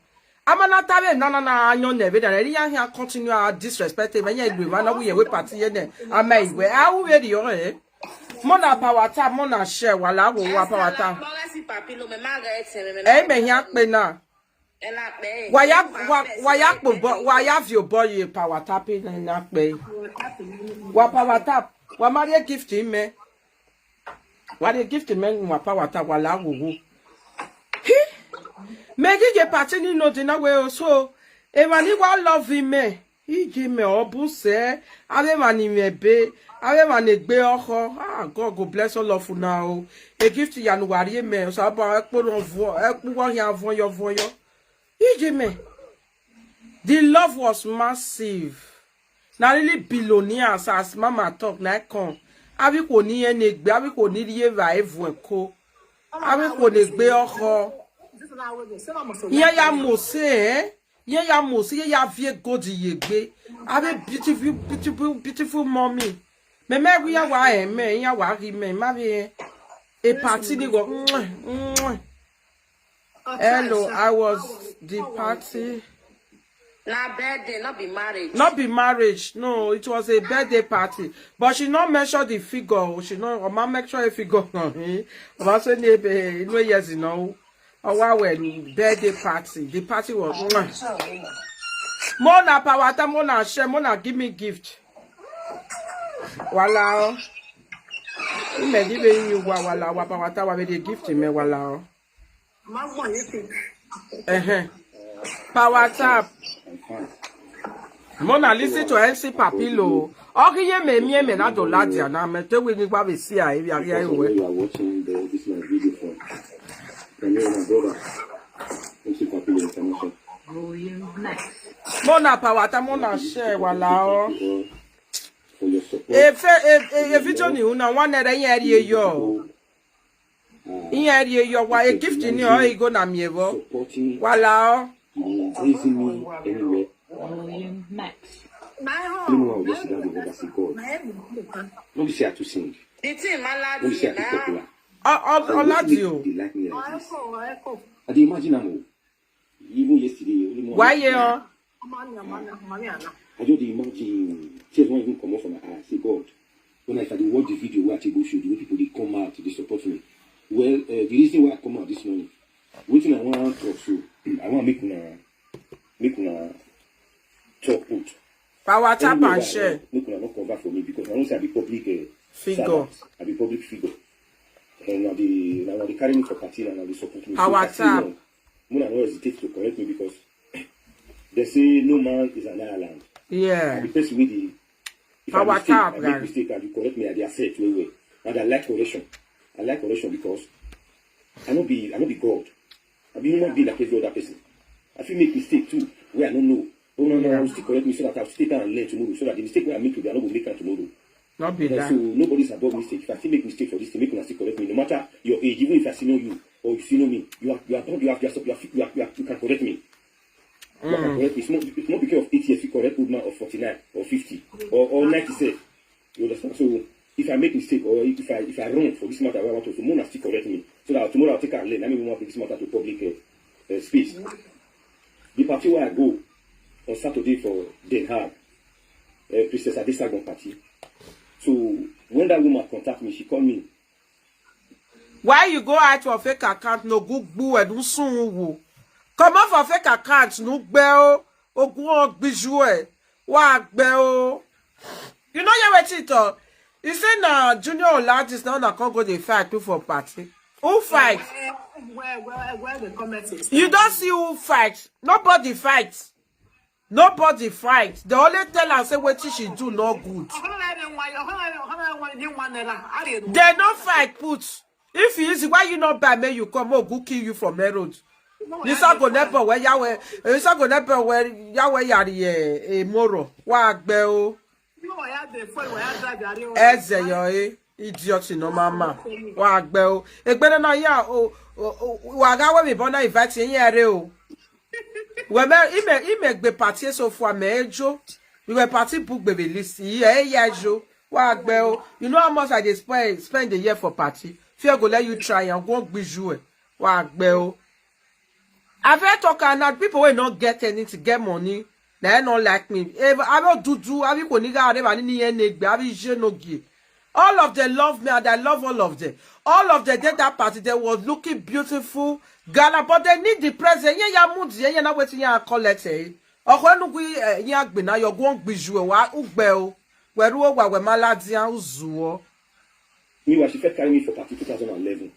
Ama na tabe na na na anyo ne be da eri ya ya continue a disrespect me ye gbe ma na we we party ye ne. Ama iwe. A u be di yo, eh. Mo na power tap, mo na share, wala wo wa power tap. Mo ga si papilo, me ma ga ete, me, me Eh, na me hia pe na. E na pe. Wa ya, wa, wa ya po bo, wa ya vi o bo ye power tap na na pe. Wa power tap, wa ma re gift me. Wa re gift me, wa power tap, wala wo wo. Hi. Me gi ye party ni no di na we o so. E ma ni wa love me. Iji me obuse, ave mani me be, ave mani gbe oho. Ah, God go bless all of una o. A gift ya nu wari me, so aba ekpo no vo, ekpo wa ya vo yo vo yo. Iji me. The love was massive. Na really billionaires as mama talk na come. Abi ko ni ene gbe, abi ko ni rie va evu ko. Abi ko ni gbe oho. Iya ya mo se, eh? Ye ya mo si ye ya vie godi ye gbe. Ave beautiful, beautiful, beautiful mommy. Me me gu ya wa e me ya wa ri me ma vie. A party ni go. Hello, I was the party. Na birthday, not be marriage. Not be marriage. No, it was a birthday party. But she not mention the figure. She not, Oma make sure a figure. Oma say ni be no years you know. Our wedding birthday party. The party was. Mwah. Mo na power tap, mo na share, mo na give me gift. Wala o. Me di be you wa wala wa power tap wa be the gift me wala o. Uh-huh. Power tap. Mo na listen to M C Papilo. Ogi ye me mi me na do la dia na me te we ni gba be si a e bi ari ayo we. You are watching the, this my video for. Can you my brother? M C Papilo International. Mo na power tap, mo na share wala o. Efe e e e video ni una one naira yen ri eyo. Yen ri eyo wa e gift ni o igo na mi evo. Wala o. Raising me anywhere. William Max. My You know home. how just that the other say God. No be say I too sing. The thing, my lad, No be say I too popular. Oladi o. They like me like this. Echo, echo. I dey imagine am o. Even yesterday, only morning. Why you? Mania, mania, mania. I just dey imagine. Tears wan even comot from my eye. Say God, when I start to watch the video wey I take go show, the way people dey come out to dey support me. Well, uh, the reason why I come out this morning, wetin I wan talk so, I wan make una make una talk put. Power tap Anywhere and wey I share. run, make una no cover for me because I know say I be public uh, Figure. servant. I be public figure. And na the na na dey carry me for party and na dey support me. Power If I say tap. Wrong, una no hesitate to correct me because they say no man is an island. I Yeah. be person wey dey if I Power mistake, tap, I guy. make mistake, I dey correct me, I dey accept well well. And I like correction. I like correction because I no be I no be God. I be human being like every other person. I fit make mistake too, wey I no know. But una Yeah. una still correct me so that I still can learn tomorrow, so that the mistake wey I make today, I no go make am tomorrow. Not be And that. so nobody's above mistake. If I still make mistake for this thing, make una still correct me. No matter your age, even if I senior you or you senior me, you are you are you are you are, you are, you are, you are, you can correct me. You can correct me. It's not it's not because of eight years you correct old man of forty nine or fifty or or ninety sef. You understand? So if I make mistake or if I if I wrong for this matter, wey I want to, so una still correct me so that tomorrow I'll take and learn. I mean, we want this matter to public uh, uh, space. The party where I go on Saturday for Den Haag, uh, Princess Adesagon party. So when that woman contact me, she call me. Why you go out for fake account no go gbu e dun sun wo? Come out for fake account no gbe o. Ogun o gbiju e. Wa gbe o. You know you wetin talk. You say na Junior Oladis now na come go dey fight too for party. Who fight? Where, where, where the comment is? You don't see who fight. Nobody fight. Nobody fight. They only tell her say wetin she do no good. They no fight put. If you easy, why you not buy me? You come oh go kill you for main road. This a go never where Yahweh. This a go never where Yahweh yari e moro. Wa gbe o. Eze yo e idiot no mama. Wa gbe o. Egbere na ya o wa ga we mi bona invite yin ere o. We me ime ime gbe party so far me ejo. We were party book baby list. Ye ye jo. Wa gbe o. You know how much I dey spend spend a year for party. Fear go let you try and go gbiju e. Wa gbe o. I fit talk am now, people wey no get anything get money na e no like me. If I no do do, I be koni ga areba ni ni yen egbe, I be je no gi. All of them love me and I love all of them. All of them did that party, they was looking beautiful. Gala, but they need the present. Yeah, yeah, mood, yeah, yeah, now waiting, yeah, collect eh. Okwe nugu eh, yeah, gbe na yo gwon gbiju e wa ugbe o. We ruo wa we maladian uzuo. Meanwhile, she first carry me for party two thousand eleven.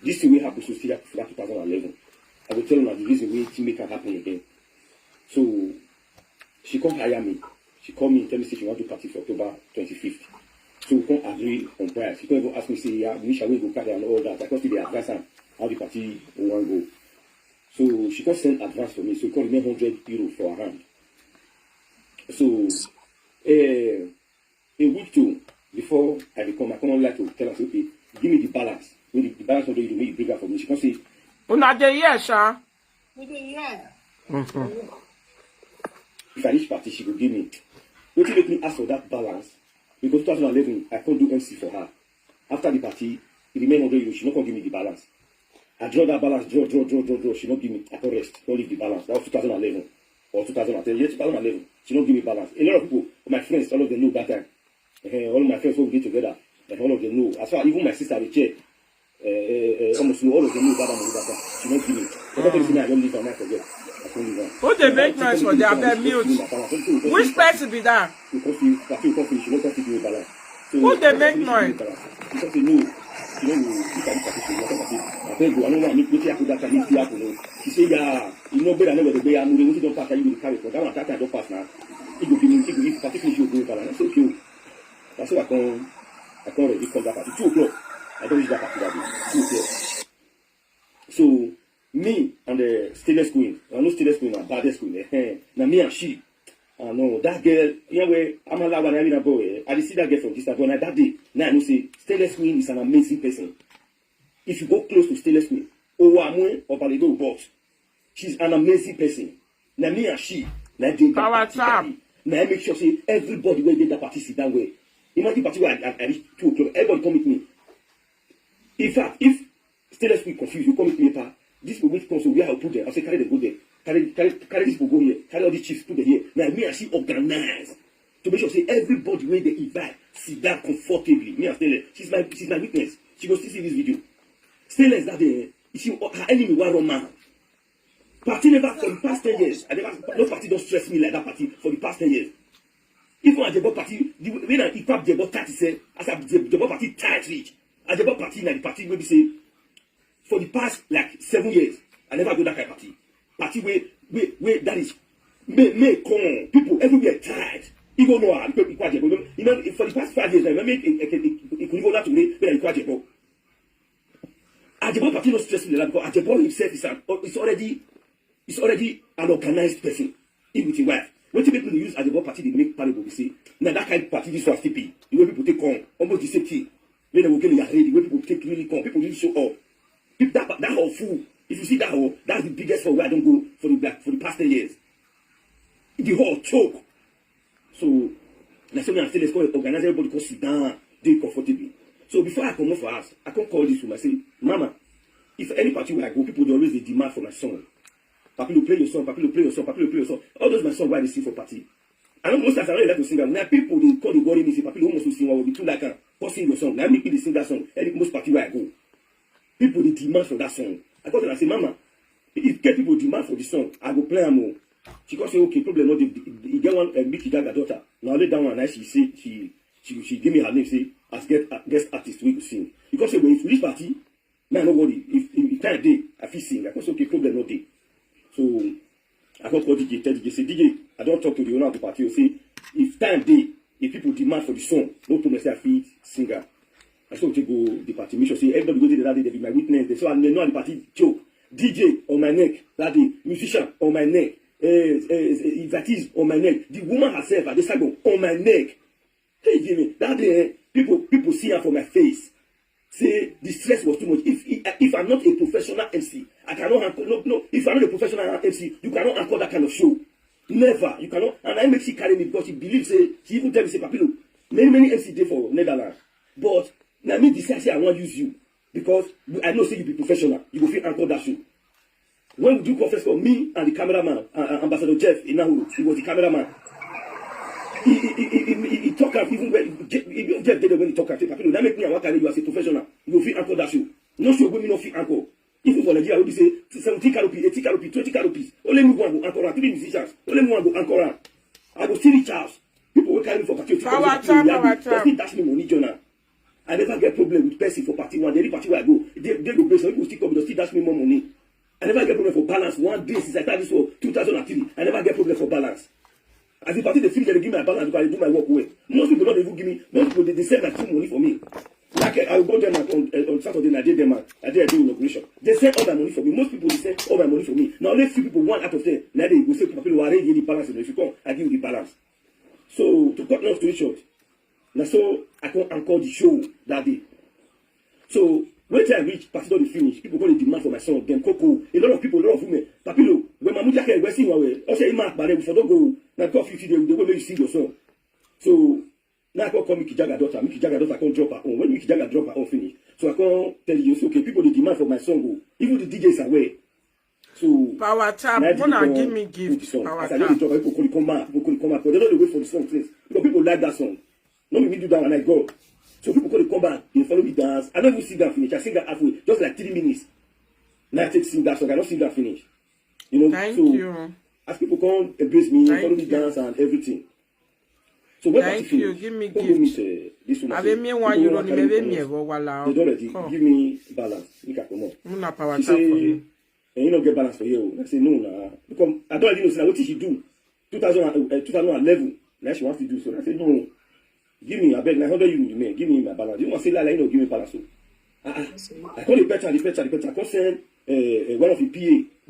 This thing wey happen so still happen for that two thousand eleven. I go tell una the reason wey thing make am happen again. So she come hire me. She call me and tell me say she wan do party for October twenty-fifth. So we come agree on price. She come even ask me say, yeah, which way we go carry and all that. I come still dey advise am how the party wan go. So she come send advance for me. So e come remain hundred euro for her hand. So eh, a week to before I dey come, I come like to tell am say, okay, give me the balance. Make the, the balance hundred euro, make you bring am for me. She come say, Una dey hear sha. We dey hear. if I reach party, she go give me. Wetin make me ask for that balance? Because two thousand eleven, I come do M C for her. After the party, e remain hundred euro. She no come give me the balance. I draw that balance, draw, draw, draw, draw, draw. She no give me. I come rest. Come leave the balance. That was two thousand eleven or two thousand ten. Yeah, two thousand eleven. She no give me balance. A lot of people, my friends, all of them know that time. Eh, all my friends wey we dey together, eh, all of them know. As far even my sister dey check, eh, eh, eh, almost know all of them know that time. That time. She no give me. But that time I don leave am, I forget. I come leave am. Who dey make noise for there? Abeg mute. Which person be that? We come finish, party we come finish, she no come fit give me balance. So, Who dey I make finish noise? give me balance. She come say, no, she no go, she come say, abeg o, I no wan make wetin happen that time, make still happen o. She say, yeah, you know, better never dey bear, no, wetin don pass, you go dey carry for that one, that time don pass now. He go give me, he go, if party finish, you go give me balance. I say, okay o. Na so I come, I come ready come that party. Two o'clock, I don reach that party that day. Two o'clock. So, me and the stainless queen, I know stainless queen na baddest queen, eh, eh, na me and she. I know that girl, yeah, where I'm a lawa, I mean, boy. Eh? I dey see that girl from distance, but na that day, now I know say Stainless Queen is an amazing person. If you go close to Stainless Queen, Owamue Obaledo, but she's an amazing person. Na me and she, na dey that Power party that tap. day. Na I make sure say everybody wey dey that party sit down well. Imagine party where I, I, I reach two o'clock, everybody come meet me. In fact, if Stainless Queen confuse you, come meet me, pa. This people wey come, so where I put them, I say carry them go there. Carry, carry, carry this people go here. Carry all these chiefs put them here. Now me and she organize to make sure say everybody wey dey invite sit down comfortably. Me and Stainless, she's my, she's my witness. She go still see this video. Stainless that day, eh, she, her enemy wan run mad. Party never for the past ten years. I never, no party don stress me like that party for the past ten years. Even Ajebo party, the way na equal Ajebo thirty say, as a Ajebo party tight reach. Ajebo party na the party wey be say for the past like seven years, I never go that kind of party. Party wey, wey, wey that is, may, may come, people everywhere tight. Even know how people equal Ajebo. You know, for the past five years, I remember it, it, it, it, it could even not to me, but equal Ajebo. Ajebo party no stress me like that because Ajebo himself is an, is already, is already an organized person. He with his wife. Wetin make me use Ajebo party dey make parable be say na that kind party this one still be. The way people take come, almost the same thing. When they go get the way people take really come, people really show up. People, that, that hall full. If you see that hall, that's the biggest hall where I don go for the black, for the past ten years. The hall choke. So na so me and Stainless come organize everybody, come sit down, dey comfortable. So before I comot for house, I come call this woman, say, "Mama, if any party where I go, people dey always dey demand for my song. Papilo, play your song, Papilo, play your song, Papilo, play your song." All those my song wey I dey sing for party. I know most times I no dey like to sing am. Na people dey call, dey worry me, say, "Papilo, almost sing one, we too like am. Come sing your song." Na me dey sing that song. Any most party where I go, people dey demand for that song. I come tell her say, "Mama, if get people demand for the song, I go play am o." She come say, "Okay, problem no dey." E get one, uh, Mickey Gaga daughter. Na only that one na she say she, she, she give me her name, say as guest, guest artist wey go sing. She come say, "Well, if you reach party, me I no worry. If, if time dey, I fit sing." I come say, "Okay, problem no dey." So I come call D J, tell D J, say, "D J, I don talk to the owner of the party. Say if time dey, if people demand for the song, no problem, say I fit sing am." I still take go the party, make sure say everybody wey dey that day, they be my witness. They say I know the party joke. D J on my neck that day, musician on my neck, uh, uh, invitees on my neck. The woman herself, Adesagbon, on my neck. Hey, Jimmy, that day, eh, people, people see her for my face. Say the stress was too much. If, if, if I'm not a professional M C, I cannot anchor. No, no. If I'm not a professional M C, you cannot anchor that kind of show. Never. You cannot. And I make she carry me because she believes, say, she even tell me, say, "Papilo, many, many M C dey for Netherlands. But na me decide say I wan use you because I know say you be professional. You go fit anchor that show." When we do conference for me and the cameraman, uh, uh, Ambassador Jeff Inahuru, he was the cameraman. He, he, he, he, he, he talk am even when Je-, he, Jeff dey there when he talk am. Say, "Papilo, that make me and one carry you as a professional. You go fit anchor that show." No show wey me no fit anchor. Even for Nigeria, we be say seventeen canopy, eighteen canopy, twenty canopies. Only me one go anchor am. Three musicians. Only me one go anchor am. I go still reach house. People wey carry me for party, Power tap, power they tap. Still dash me money, Jonah. I never get problem with person for party one. Any party where I go, they, they go pay. Some people still come, they still dash me more money. I never get problem for balance. One day since I started this work, two thousand and three, I never get problem for balance. As the party dey finish, they give me my balance because I do my work well. Most people don't even give me. Most people they, they send my full money for me. Like I will go there on, on, on Saturday, and I did them, I did, I did inauguration. They send all my money for me. Most people they send all my money for me. Now only few people, one out of ten, now they go say, "People are ready the balance. If you come, I give you the balance." So to cut long story short, na so I come anchor the show that day. So when time reach, party don dey finish, people go dey demand for my song. Dem Coco, a lot of people, a lot of women. "Papilo, when Mamu Jake, we see one way. Also, Ima Akpare, we for don go. Na coffee today, we dey go make you sing your song." So now I come call Mickey Jagger daughter. Mickey Jagger daughter come drop her own. When Mickey Jagger drop her own finish, so I come tell you, say, "Okay, people dey demand for my song o." Even the D Js are well. So Power tap. na I Wanna come give me put the gift. song. Power As I dey tap. drop, people come dey come back. People come dey come back. But they no dey wait for the song first because people like that song. No be me do that one, I go. So people come dey come back. They follow me dance. I no even sing that finish. I sing that halfway, just like three minutes. Now I take sing that song. I don't sing that finish. You know. Thank So you. as people come embrace me, Thank follow me you. Dance and everything. So when party Thank you. finish, Give me come go meet, gift. uh, this woman. Abeg, Say, me one "People euro wan ni carry maybe me me comot. ever wala. They don ready. Come. Give me balance. Make I comot." Una power She tap for say, me. "Eh, you no get balance for here o." I say, "No, na." Because I don't even know, say, na wetin she do. Two thousand, uh, two thousand eleven. Now she wants to do so. I say, "No. Give me, I beg, nine hundred euro remain. Give me my balance." You want say, "Lala, you no give me balance o." Uh-uh. I call the better, the better, the better. I come send, uh, uh, one of the P A.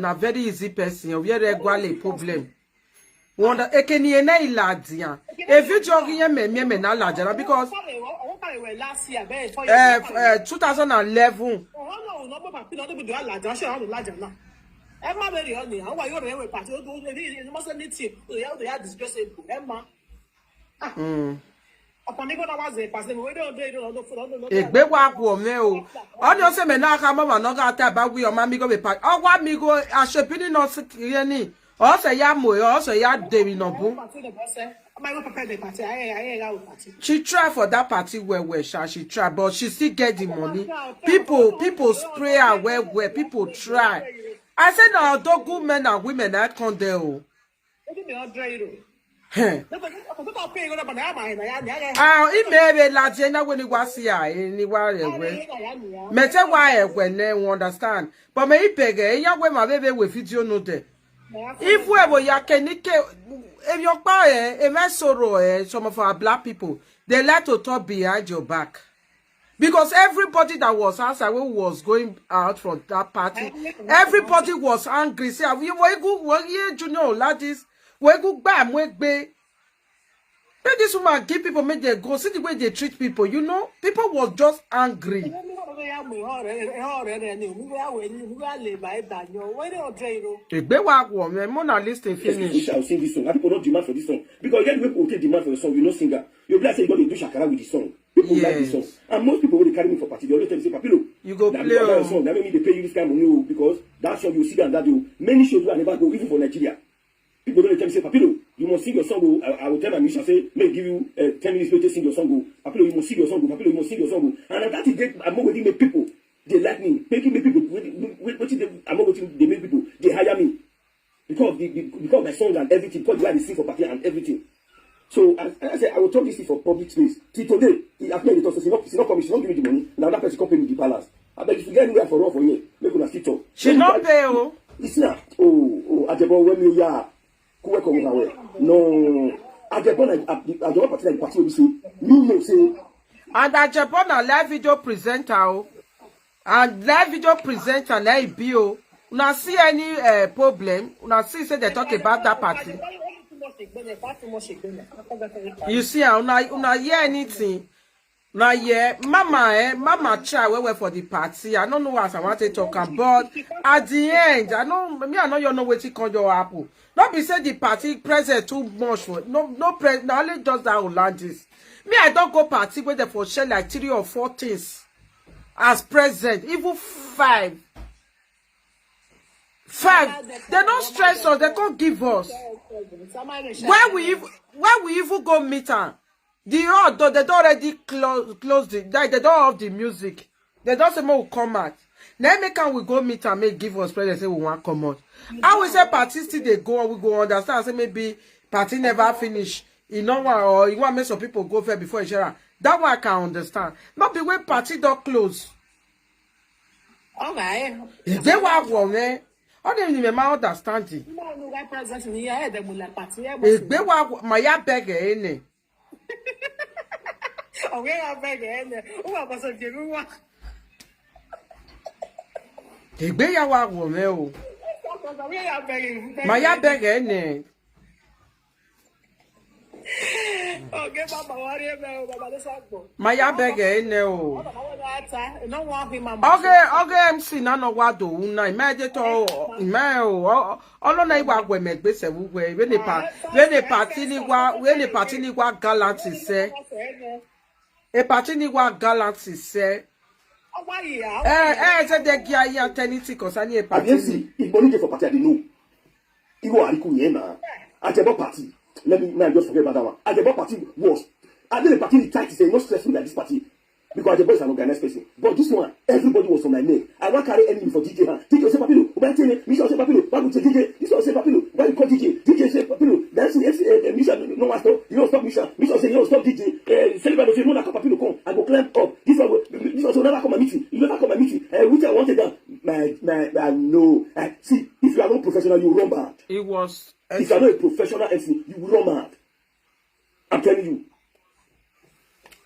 na very easy person. Where gwale problem. Wonder ekeni ene iladian. E video gi yen me me me na ladian because eh, eh, two thousand eleven. Mm. Egbe wa gwọ me o. Ọ ni o se me na ka mama no ga ta ba wi o ma mi go be pa. Ọ wa mi go asepini no si ye ni. Ọ se ya mo, ọ se ya de mi no bu. She try for that party well well, sha, she try, but she still get the money. People, people spray her well well, people try. I say na odogu men and women na come there o. He. Ah, he may be lati enya we ni wa si ya, eh, ni wa ewe. Me te wa ewe ne, we understand. But me ipege enya we ma be be we video no de. If we bo ya ke ni ke, if your pa eh, if I sorrow eh, some of our black people, they like to talk behind your back. Because everybody that was outside when we was going out from that party, everybody was angry. Say, "Ah, we we go we ye junior like this, we go back, we be." Let this woman give people make they go. See the way they treat people. You know, people was just angry. Egbe wa wo me mo na listen finish. Sing this song. People don't demand for this song because get people take demand for the song. You know, singer. You be like say you go dey do shakara with the song. People like the song, and most people wey dey carry me for party dey always tell me say, "Papilo, you go play o. Song na make me dey pay you this kind money o because that song you see am that day o." Many shows wey I never go, even for Nigeria, people don dey tell me say, "Papilo, you must sing your song o." I, I will tell my musician say, "Make give you uh, ten minutes, make you sing your song o. Papilo, you must sing your song o. Papilo, you must sing your song o." And na that thing dey among wetin make people dey like me, making make people wetin dey among wetin dey make people dey hire me. Because of the, the because of my song and everything, because the way I dey sing for party and everything. So I, I say I will talk this thing for public space. Till today, he appear in the talk say she not, she not come, she not give me the money. Now that person come pay me the balance. I beg, if you get anywhere for run for here, make una still talk. She not pay o. It's not. Oh, oh, Ajebo, when you are, who welcome over where? No, Ajebo na, Ajebo party na the party wey be say, me know say. And Ajebo na live video presenter o. And live video presenter na e be o. Una see any uh, problem? Una see say they talk about that party? You see, ah, una, una hear anything? Now, yeah, mama, eh, mama try well well for the party. I don't know as I want to talk am, but at the end, I know me, I know you know wetin come your apple. Not be say the party present too much for no no pre na only just that Hollandis. Me, I don't go party where they for share like three or four things as present, even five. Five. They don't stress us, they can't give us. Where we even where we even go meet am? The road though, they don't already close close the like they don't off the music. They don't say more come out. Then make am we go meet am make give us present say we want come out. I will say party still they go, we go understand say maybe party never finish. You know what or you want make some people go fair before you share am. That one I can understand. Not be when party don't close. All right. They were one, eh? All them in my understanding. No, no, that present in here, eh, they will like party. Eh, Egbe wa ma ya beg ene. Okay, I beg, eh, eh. Who am I supposed to do? Egbe ya wa wo me o. Okay, I beg. Ma ya beg ene. Okay, Baba, worry about Baba, this one. Ma ya beg ene o. No one him am. Okay, okay, M C na no wa do una. Me je to me o. Olo na iwa gwe me gbe se wu gwe. We ne pa, we ne party ni wa, we ne party ni wa gallant se. E party ni wa gallant se. Eh, eh, say they give you eternity concerning a At the party. end, if money dey for party, I dey know. Iwo Ariku here na. Ajebo party. Let me now just forget about that one. Ajebo party was. I did a party in tight say no stress me like this party. Because Ajebo is an organized person. But this one, everybody was on my neck. I wan carry enemy for D J hand. D J say Papilo, why you tell me? Mister say Papilo, why you say D J? This one say Papilo, why you call D J? D J say Papilo, that's the M C, uh, Mister no one stop. You don't stop Mister. Mister say you don't stop D J. Uh, celebrate the film, call Papilo come. I go climb up. This one, this one say never come my meeting. You never come my meeting. Uh, which I wanted down. My, my, my, no. Uh, see, if you are not professional, you run mad. It was If you are not a professional M C, you will run mad. I'm telling you.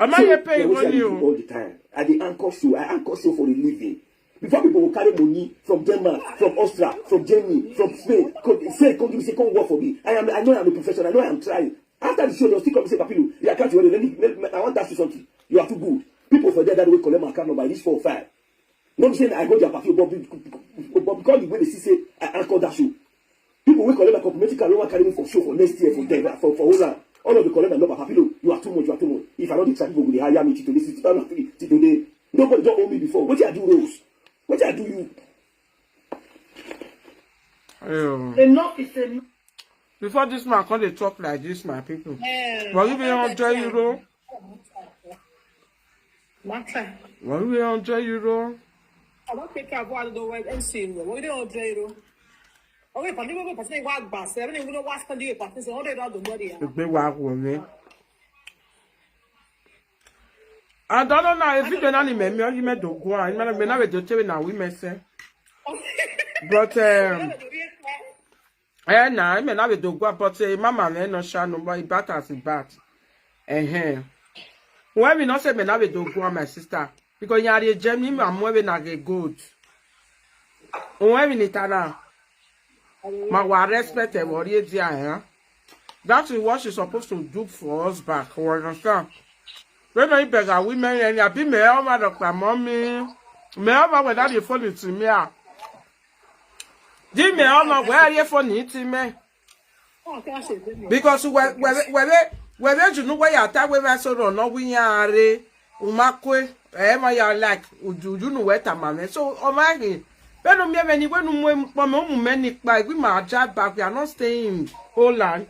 Am I So, here paying na wetin I money dey do o? All the time. I dey anchor show. I anchor show for a living. Before people go carry money from Denmark, from Austria, from Germany, from Spain, come, say come give me say come work for me. I am. I know I'm a professional. I know I'm trying. After the show, they'll still come and say, Papilo, the account you want, let me, let me, I want to ask you something. You are too good. People for there that will collect my account number. I reach four or five. No be say I go their party, but, be- but because the way they see say I anchor that show, people will collect my complimentary card, no one carry me for show for next year for Denver, for, for Holland. All of the collect my number, Papilo, you are too much, you are too much. If I don't dey try, people will hire me till today, since two thousand three till today. Nobody don't owe me before. What I do, Rose? What I do you? Ayo. Enough is enough. Before this man come dey talk like this, my people. Eh, Were you paying hundred euro? Matter. Were you paying hundred euro? I don't take care of what the M C. What do you hundred euro? Okay, if I never go, person wa gba se. I don't even know what's going to do. Person say hundred dollar the money. Egbe wa wo me. I don't know now if you don't know me, me you me do go. I mean, me na we do tell na we me say. But um, eh, na me na we do go. But uh, mama me no sha no, but it bad as it bad. Eh eh. When we not say me na we do go, my sister, because you are a Germany, I'm wearing a good. When we need that. Ma wa respect e worry e dia eh. That is what she's supposed to do for us back. You understand? When I beg a women and I be me all my doctor mommy. Me all my whether you phone it to me ah. Di me all my where you phone it to me. Because we we we we we you know where you attack we so no we are. Umakwe, eh, ma ya like, uju, uju nu weta mame. So, o ma hi. Benu mi eme ni wenu mwe mkpome umu me ni kpa, we ma drive back. We are not staying in Holland.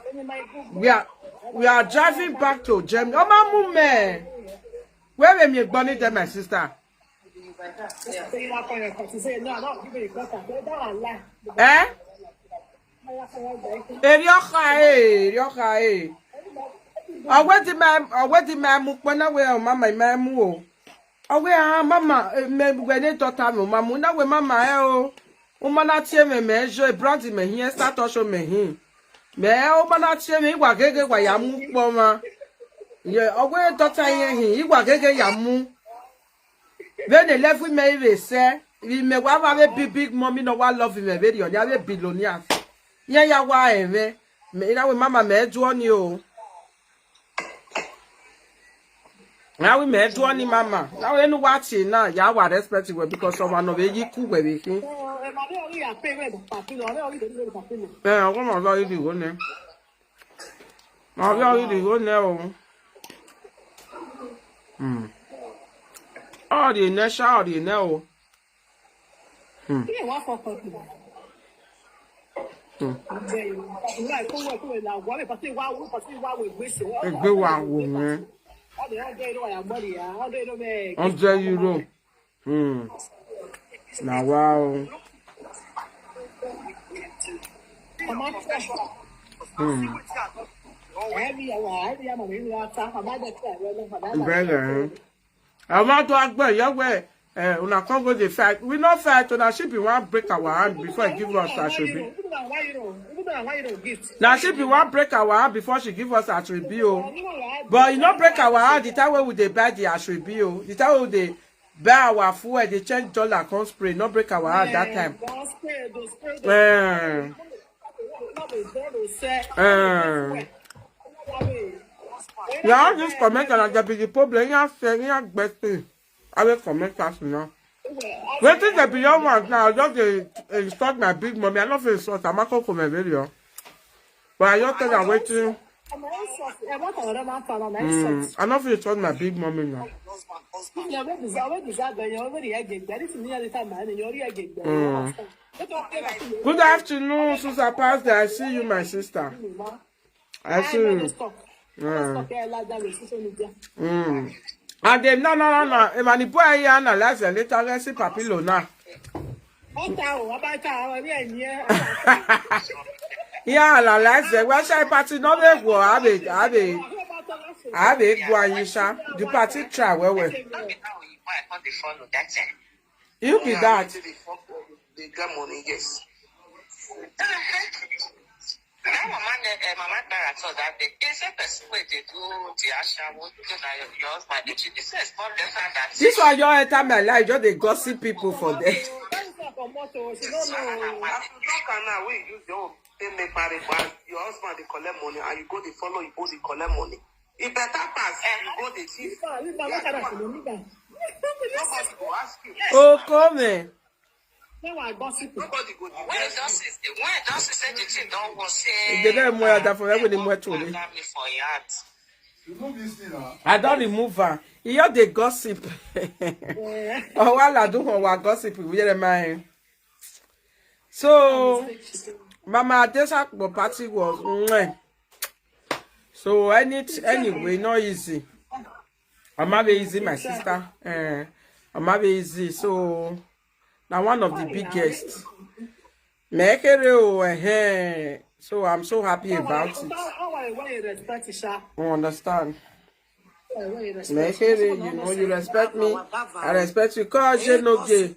We are, we are driving back to Germany. O ma mu me. Where we mi gboni there, my sister? Eh? Erioka, eh, erioka, eh. Already my, already my mu kpana we o mama my mu o. Owe ah mama, eh, me we ne daughter me mama na we mama eh o. Uma na tie me me jo brand me hin start to show me hin. Me eh, uma na tie me wa gege wa ya mu kpo ma. Ye owe daughter ye hin, wa gege ya mu. When they left with me we say, we me wa wa we big big mommy no wa love me very on ya we billionaire. Ye ya wa eh me. Me na we mama me do ni o. Now we met one mama. Now we know what you now. Ya wa respect we because someone of you cool we we kin. Eh, I want my lawyer to go now. My lawyer to go now. Hmm. Oh, the next show, the now. Hmm. Hmm. Egbe wa wo me. Hundred euro. Hmm. Na wow. Hmm. Brother, eh? I want to ask you, Yahweh, uh, una come go dey fight. We no fight, una she be one break our hand before he give us as we be. Now she be one break our hand before she give us as we be o. But you no break our hand the time wey we dey buy the as we be o. The time wey we dey buy our fuel, dey change dollar, come spray, no break our hand that time. Eh. Eh. Yeah, all this comment and there be the problem. Yeah, say, yeah, gbese. I will comment as now. Wetin dey be your one now? Just dey insult my big mommy. I no fit insult am. I come come very young. But I just tell am wetin. Mm, I no fit insult my big mommy now. Mm. Good afternoon, Susan Pastor. I see you, my sister. I see you. Mm. Mm. And then no, no, no, no. If any boy here analyze the later, let's see Papilo now. Yeah, analyze the website party. No, they go. I be, I be, I be go and you shall. The party try well, well. You be that. They get money, yes. That mama ne- eh, mama Dara told that day. He said person wey dey do the ashawo, you know, your, your husband dey cheat. He says it's not better than This one you enter my life, just dey gossip people for there. As you talk am now, wey you use your own take make marriage, but your husband dey collect money and you go dey follow, you go dey collect money. E better pass you go dey thief. Nobody go ask you. Oh, come in. Nobody go dey When ask you. Justice, when Justice said the thing don't work, say, They don't more that for everybody more to me. That me for your heart. Remove this thing now. I don't remove her. You hear the gossip. Oh, while I do her gossip, we hear mine. So, Mama Adesakpo party was mwah. So any anyway, not easy. I'm not easy, my sister. Eh, I'm not easy. So now one of the biggest. Mekere o, eh. So I'm so happy about it. You understand? Mekere, you know, you respect me. I respect you. Cause you no gay.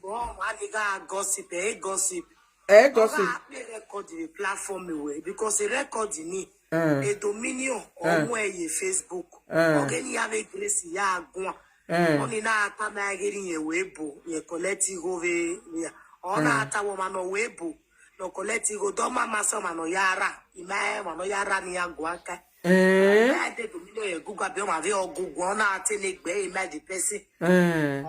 Gossip, eh, gossip. Eh, gossip. Record the platform away because the record in Eh. A Dominion Eh. Ọmọ ẹ̀yẹ Facebook. Eh. Ọ̀gẹ́ni ya ve Grace ya agua. Eh. Ọ̀nì náà ta náà gẹ́rì yẹn wé bò yẹn collect iho ve ya. Ọ̀nà Eh. Àtàwọn ọmọ náà wé bò lọ collect iho dọ́mà máa sọ ọmọ náà yára. Ìmọ̀ ẹ̀ ọmọ náà yára ni agua ká. Eh. Ìmọ̀ ẹ̀ dé Dominion yẹn gúgú àbí ọmọ àbí ọgùngùn ọ̀nà àti ní gbẹ́ ìmọ̀ ẹ̀ di pẹ́sì. Eh.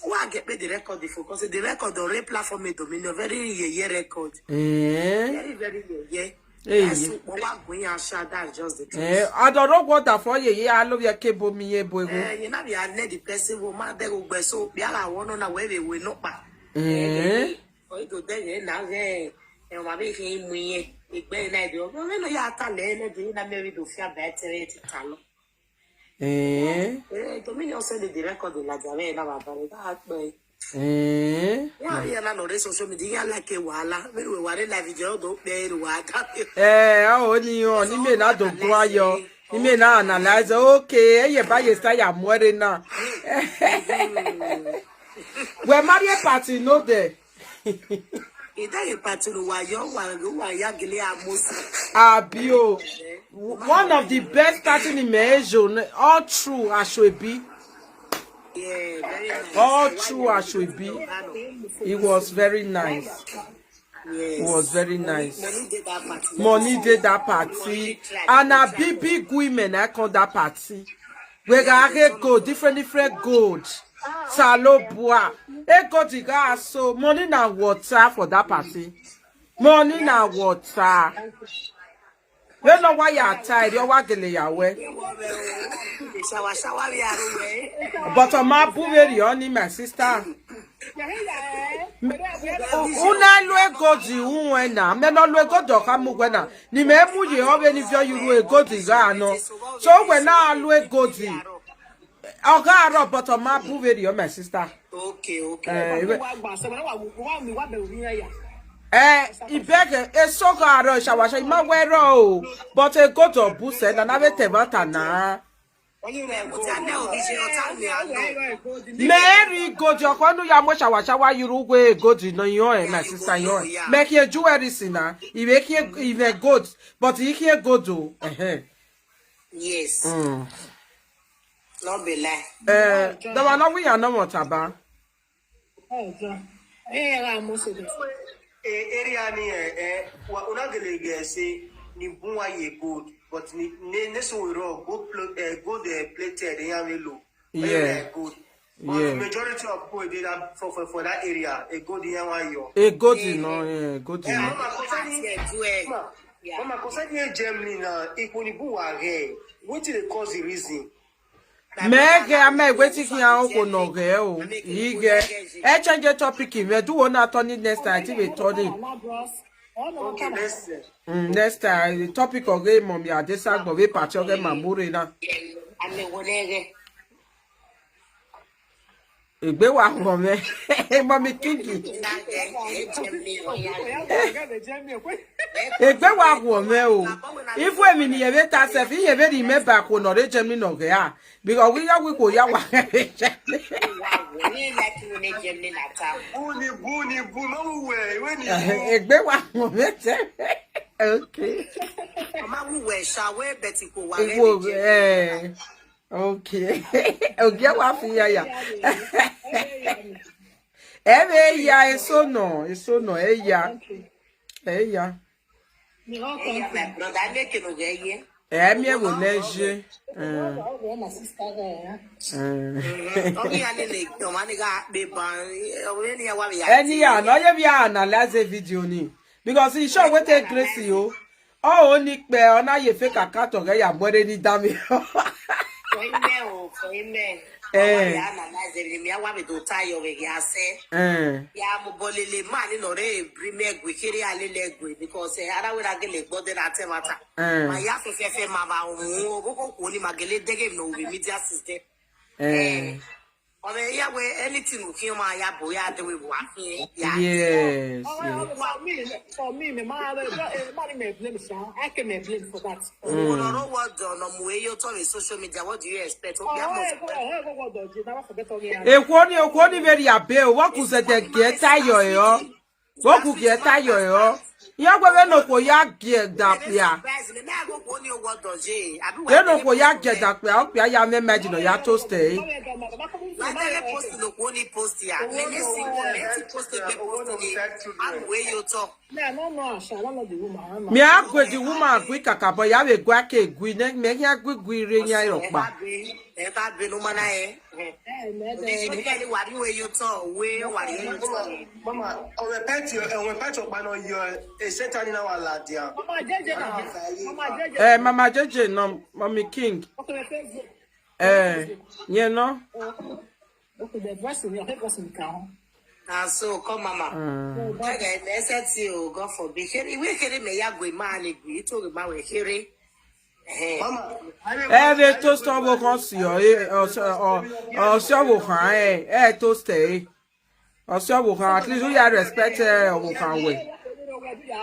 Why I get paid the record before? Because the record on rape platform made Dominion very yeye record. Eh. Very, very yeye. Eh, yes, yeah. But what going on, Sha, that's just the truth. Eh, I don't know what the for ye. Yeah, I love your cable me ye boy. Eh, you know, we are let the person who mad they go so be ala one on a way we will not back. Eh. Or you go there, yeah, now, yeah. And what make him we, it better not do. No, no, yeah, I can't let it do. You know, maybe do fear better, it's a talent. Eh? Eh, Dominion said the record in Lajame, na babare, that boy. Eh? Yeah, yeah, na no social media, yeah, like a wala. When we were in live video, don't pay the water. Eh, oh, ni o, ni me na do kwa yo. Ime na analyze. Okay, eye ba ye start ya muere na. We marry party no dey. Ida ye party no wa yo wa yo wa ya gele amosi. Abi o. One of the best party in Mejo, all true Asoebi. Yeah, very nice. All true Asoebi. It was very nice. It Yes. Was very nice. Money dey that party. Money dey that party. And a big big women I come that party. We got get gold, different different gold. Salobua. E gold you got so money na water for that party. Money na water. We no why you are tired. You wa gele ya we. Shower, shower, we are away. But on my buveri on my sister. Una lu egodi unwena. Me no lu egodi okamu gwena. Ni me mu ye obe ni vyo yuru egodi ga no. So we na lu egodi. Oga aro but on my buveri on my sister. Okay, okay. Eh, we- Wa gba se wa wa wa mi wa be ori ya. Eh, ibege eso ga aro shawasha ima wero o. But egodi obu se na na be te bata na. Onye na-eweta na obi je ọta mi anọ. Mary gold ọkọ nu ya mo shawa shawa yuru ugwe gold no yo eh my sister yo eh. Make a jewelry sina. Iwe ki iwe gold but you ki gold o. Eh. Yes. Mm. No be lie. Eh, da wa no wi ya no mo taba. Ọjọ́. Ẹ yẹra mo ṣe bẹ̀. Eh, area ni eh, eh, wa una gele ge say ni bun wa ye gold, but ni ne ne so we raw gold plate eh, gold eh, plated eh, yan we low. Yeah. Gold. But Yeah. The majority of people dey that for for, for that area, a gold yan wa yo. E gold no, eh, gold Eh, no. mama ko sani, Àti ẹ̀jú ẹ̀. mama, mama ko sani e Germany na ipo ni bun wa ge. Wetin dey cause the reason? Mege ame wetin ki an ko no ge o. Ige. E change the topic me do one attorney next time ti we turn. Okay, next. Mm, next time the topic of game mommy adesagbo we party of game mamure na. Àmì ìwọlé rẹ̀. Egbe wa wo me. Mommy Kingi. Ìlà rẹ̀ ẹ̀ jẹ́ mi ọ̀yà. Egbe wa wo me o. Ifu emi ni ebe ta se fi ebe ri me ba ko no re je mi no ge a. Because we ya we ko ya wa. Ní ilẹ̀ kí ló lè jẹ́ mi nàta. Buni, buni, buni, no we, we ni. Egbe wa wo me te. Okay. Ọmọ wúwo ẹ̀ ṣàwé bẹ̀tì kò wá Igbo rẹ̀ jẹ́. Eh. Okay. Oge wa fi ya ya. Ebe ya eso no, eso no e ya. E ya. Ẹ̀yà my brother, I make no get here. E mi e wo leje. Eh. Ọ̀rọ̀ my sister there. Eh. Ọmọ ìyá lè lè gbọ̀n wá ní ká pé ban ọmọ ní ẹwà mi yá. Anyhow, no ye bi analyze video ni. Because e show we take grace o. O ni pe ona ye fake account o ge ya more ni da mi. Fọ imẹ̀ o, fọ imẹ̀. Eh. Ọmọ ìyá analyze ni mi, àwa mi tó táyọ̀ rẹ̀ yá sẹ́. Eh. Ya mo bọ lele ma ni lọ rẹ ebiri mẹgwe kéré alẹ lẹgwe because ẹ ara wẹrẹ agẹlẹ gbọdẹ na tẹ mata. Eh. Ma ya fẹfẹ fẹ ma ba òun o kókó kò ní ma gẹlẹ dẹgẹ mi na òwe media system. Eh. Ọmọ ẹ yà wẹ anything òkè ọmọ ya bò ya dẹwẹ wà fún ẹ. Ya. Yes. Ọ̀rọ̀ Yes. for me, for me, me ma ma ni me blame sa. I can me blame for that. Òun ọ̀rọ̀ wọ́ọ̀dù ọ̀nà mú eyín tó mi social media, what do you expect? Ó bí àmọ́ Ọ̀rọ̀ ẹ̀ kọ́ ọ̀rọ̀ ẹ̀ kọ́ gbọ́dọ̀ jẹ́ náà forget ọ̀rọ̀ yẹn. Ekwo ni, ekwo ni very abe o. Wo ku ze de ge tayo yo. Wo ku ge tayo yo. Ya gwe we no ko ya ge da ya. Surprise me, me I go kò ní owó ọ̀dọ̀ jẹ́. Àbí Ye no ko ya ge da pe o pe ya me me no ya to stay. Wọ́n tẹ́lẹ̀ post ló kò ní post ya. Mi ní single, mi ti post gbé post ni. Àmọ́ eyín tó. Me, I don't know Asha, I don't know the woman. I don't know. Mi a gwe di woman gwe kaka bo ya we gwa ke gwe ne me ya gwe gwe re nya yo pa. Ẹ bá bínú mọ́ náà ẹ. Eh, me, Ní ìdíkẹ́ ni wà ní eyín tó, wé wà ní eyín tó. Mama, ọ̀rẹ́ pẹ́ẹ́tì ẹ̀wọ̀n pẹ́ẹ́tì ọ̀pá náà yọ ẹ̀ ṣẹ́ta nínú àwọn àlàdé à. Mama J J na. Mama J J. Eh, Mama J J no, Mommy King. Okay, Facebook. Eh, you know. Okay, the voice in your head was in town. Na so come mama. Mm. Ẹgẹ ẹsẹ ti o God forbid. Ṣé ìwé kéré mẹ́yà gbé máa lè gbé tó rí máa wẹ̀ kéré? Mama, Eh, we to stop wo kan si o. Eh, o so o o so wo kan eh, eh to stay. O so wo kan at least we are respect eh wo kan we.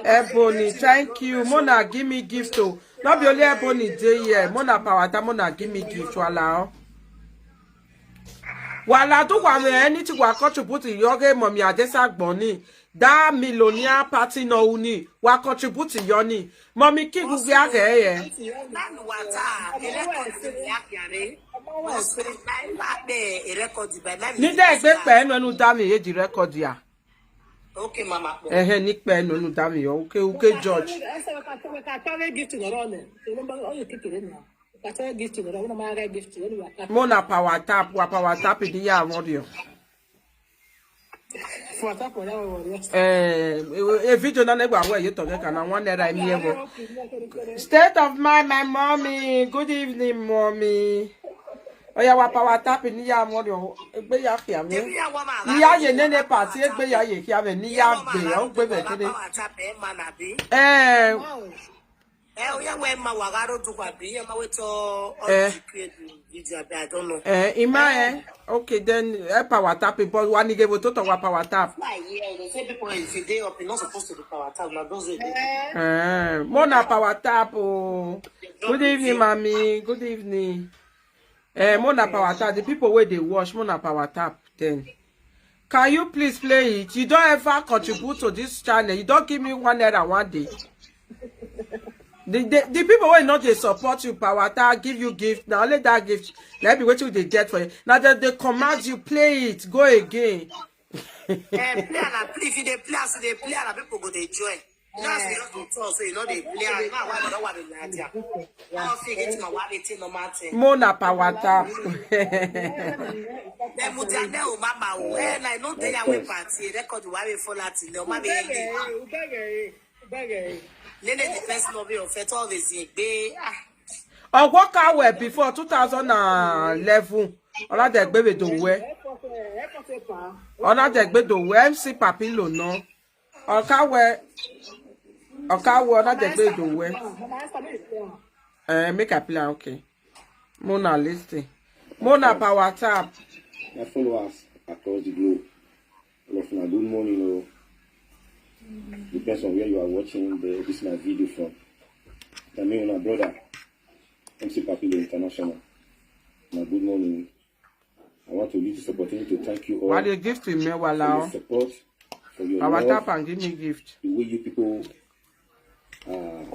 Ebony, thank you. Mona give me gift o. No be only Ebony dey here. Mona Power Tap, Mona give me gift, wala o. Wala do wa me anything wa contribute in your game, Mommy Adesa Gboni. That millionaire party no uni. Wa contribute in your ni. Mommy King we are here. Nanu wata, ele konti ya kiare. Mo se nai ba be e record by my. Ni dey gbe pe no nu da mi ye di record ya. Okay, mama. Eh eh, ni pe no nu da mi yo. Okay, okay, George. Ese we ka we ka tare gift no run. Remember all you keep it in now. Ka tare gift no run, na ma ga gift no wa. Mona Power Tap, wa Power Tap di ya won yo. For tap for that one, yes. Eh, e video na negba we you talk ka na one naira mi ewo. State of mind, my mommy. Good evening, mommy. Oya wa Power Tap ni ya mo yo. Egbe ya kia mi. Ni ya ye nene party egbe ya ye kia mi ni ya gbe o gbe be kini. Eh, Eh, oya we ma wa garo du kwa bi, e ma we to all Eh. the create video, I don't know. Eh, ima eh. Okay, then eh, Power Tap, but one nige we to talk wa Power Tap. Why, yeah, they say people, if you dey up, you're not supposed to be power tap. Now those are the Eh, Mona Power Tap. Oh. Good evening, mommy. Good evening. Eh, Mona Power Tap. The people where they watch Mona Power Tap, then can you please play it? You don't ever contribute to this channel. You don't give me one naira one day. The, the, the people wey no dey support you, Power Tap, give you gift. Na only that gift, na be wetin you dey get for you. Na dem dey command you play it, go again. Eh, play and play. If you dey play, as you dey play, and people go dey join. Now, as you don talk, so you know they play. And now, why don't want to laugh? Now, if you get my wife, it's no matter. Mona Power Tap. Then Mutiale o mama o. Eh, like no day away party. Record why we fall out in the mama. Nene the first love you fit always be ah. Ọgwọ ka we before two thousand and eleven. Ọládẹ̀gbẹ́ Dòwe. Ọládẹ̀gbẹ́ Dòwe, M C Papilo no. Ọka we, ọka we Ọládẹ̀gbẹ́ Dòwe. Eh, make I play, okay. Mona listen. Mona Power Tap. My followers across the globe. All of una, good morning. Oh. Depends on where you are watching the, this my video from. I mean, my brother, M C Papilo International. Now, good morning. I want to use this opportunity to thank you all Wa dey gift me for your wala. Support, for your Power love, Tap and give me gift. The way you people are,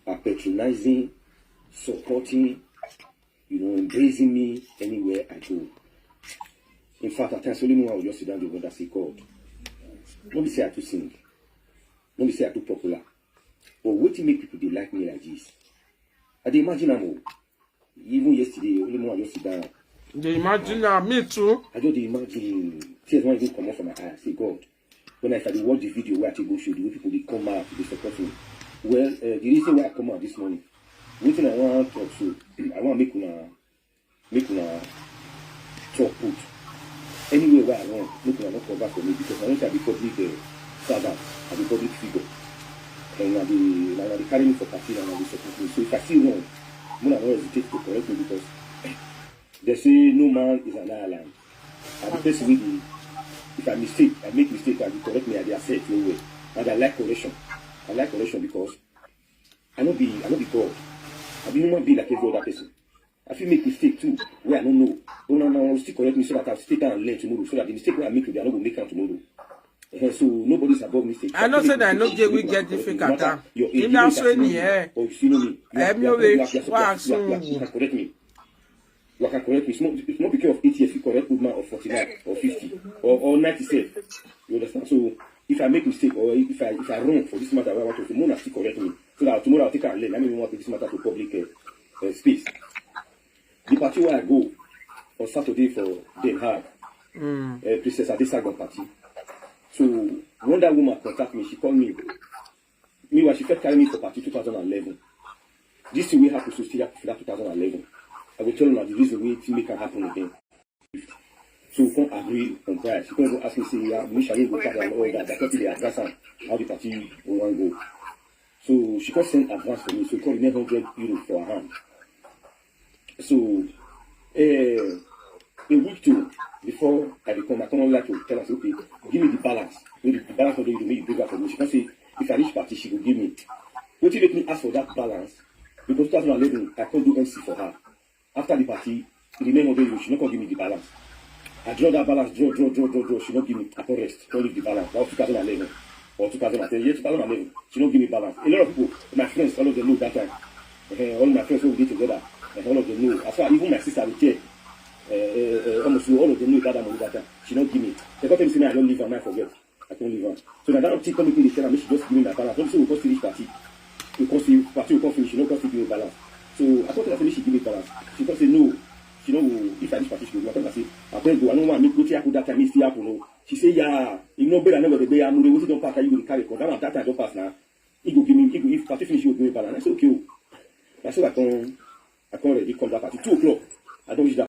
are patronizing, supporting, you know, embracing me anywhere I go. In fact, at times, only one will just sit down the word and say, "God, no be say I too sing, no be say I too popular, but wetin make people dey like me like this?" I dey imagine am o. Even yesterday, only one just sit down. Dey imagine am, me too. I just dey imagine. Tears wan even comot from my eye. I say, "God, when I, if I dey watch the video wey I take go show, the way people dey come out, dey support me." Well, uh, the reason why I come out this morning, wetin I wan talk so, I wan make una, make una talk put. Anywhere where I run, make una no cover for me because I know say I be public uh, servant, I be public figure. And una dey, una dey carry me for party, una dey support me. So if I see wrong, una no hesitate to correct me because they say no man is an island. I be person wey dey, if I mistake, I make mistake, I dey correct me, I dey accept well well. And I like correction. I like correction because I no be, I no be God. I be human being like every other person. I fit make mistake too, wey I no know. But una, una still correct me so that I still can learn tomorrow, so that the mistake wey I make today, I no go make am tomorrow. Eh, so nobody's above mistake. I know say that no get we get difficult time. If na so any eh. Or you see no me. Eh, me always. Wa so. You can correct me. You can correct me. Small, small picture of eight years, you correct good man of forty-nine or fifty or, or ninety-seven. You understand? So if I make mistake or if I, if I wrong for this matter, I want to say, Mona still correct me. So that tomorrow I'll take and learn. I mean, we want this matter to public uh, uh, space. The party where I go on Saturday for Den Haag, uh, Princess Adesagba party. So when that woman contact me, she call me. Meanwhile, she first carry me for party two thousand and eleven. This thing wey happen so still happen for that two thousand and eleven. I go tell una the reason wey thing make am happen again. So we come agree on price. She come even ask me say, "Yeah, we shall go carry and all that." I thought they advance am how the party wan go. So she come send advance for me. So e come remain hundred euro for her hand. So, eh, a week two before I dey come, I come online to tell her say, "Okay, give me the balance. Maybe the balance no dey, make you bring am for me." She come say, if I reach party, she go give me. Wetin make me ask for that balance? Because two thousand eleven, I come do M C for her. After the party, e remain hundred euro, she no come give me the balance. I draw that balance, draw, draw, draw, draw, draw. She no give me. I come rest, come leave the balance. That was two thousand eleven or two thousand ten. Yeah, two thousand eleven. She no give me balance. A lot of people, my friends, all of them know that time. Eh, all my friends wey we dey together, eh, all of them know. As far even my sister, dey there. Eh, eh, eh, almost all of them know about that money that time. She no give me. They come tell me say, "Man, I don leave am, I forget." I come leave am. So na that thing come make me dey tell am make she just give me my balance. No be say we come still reach party. We come still, party we come finish, she no come still give me balance. So I come tell her say make she give me balance. She come say no, she no go. If I reach party, she go do. I tell her say, "Abeg o, I no wan make wetin happen that time, make e still happen o." She say, "Yeah, you know, better never dey amure, wetin don pass, na you go dey carry come. That one, that time don pass na. He go give me, he go, if party finish, he go give me balance." I say, "Okay o." Na so I come, I come ready come that party. Two o'clock, I don reach that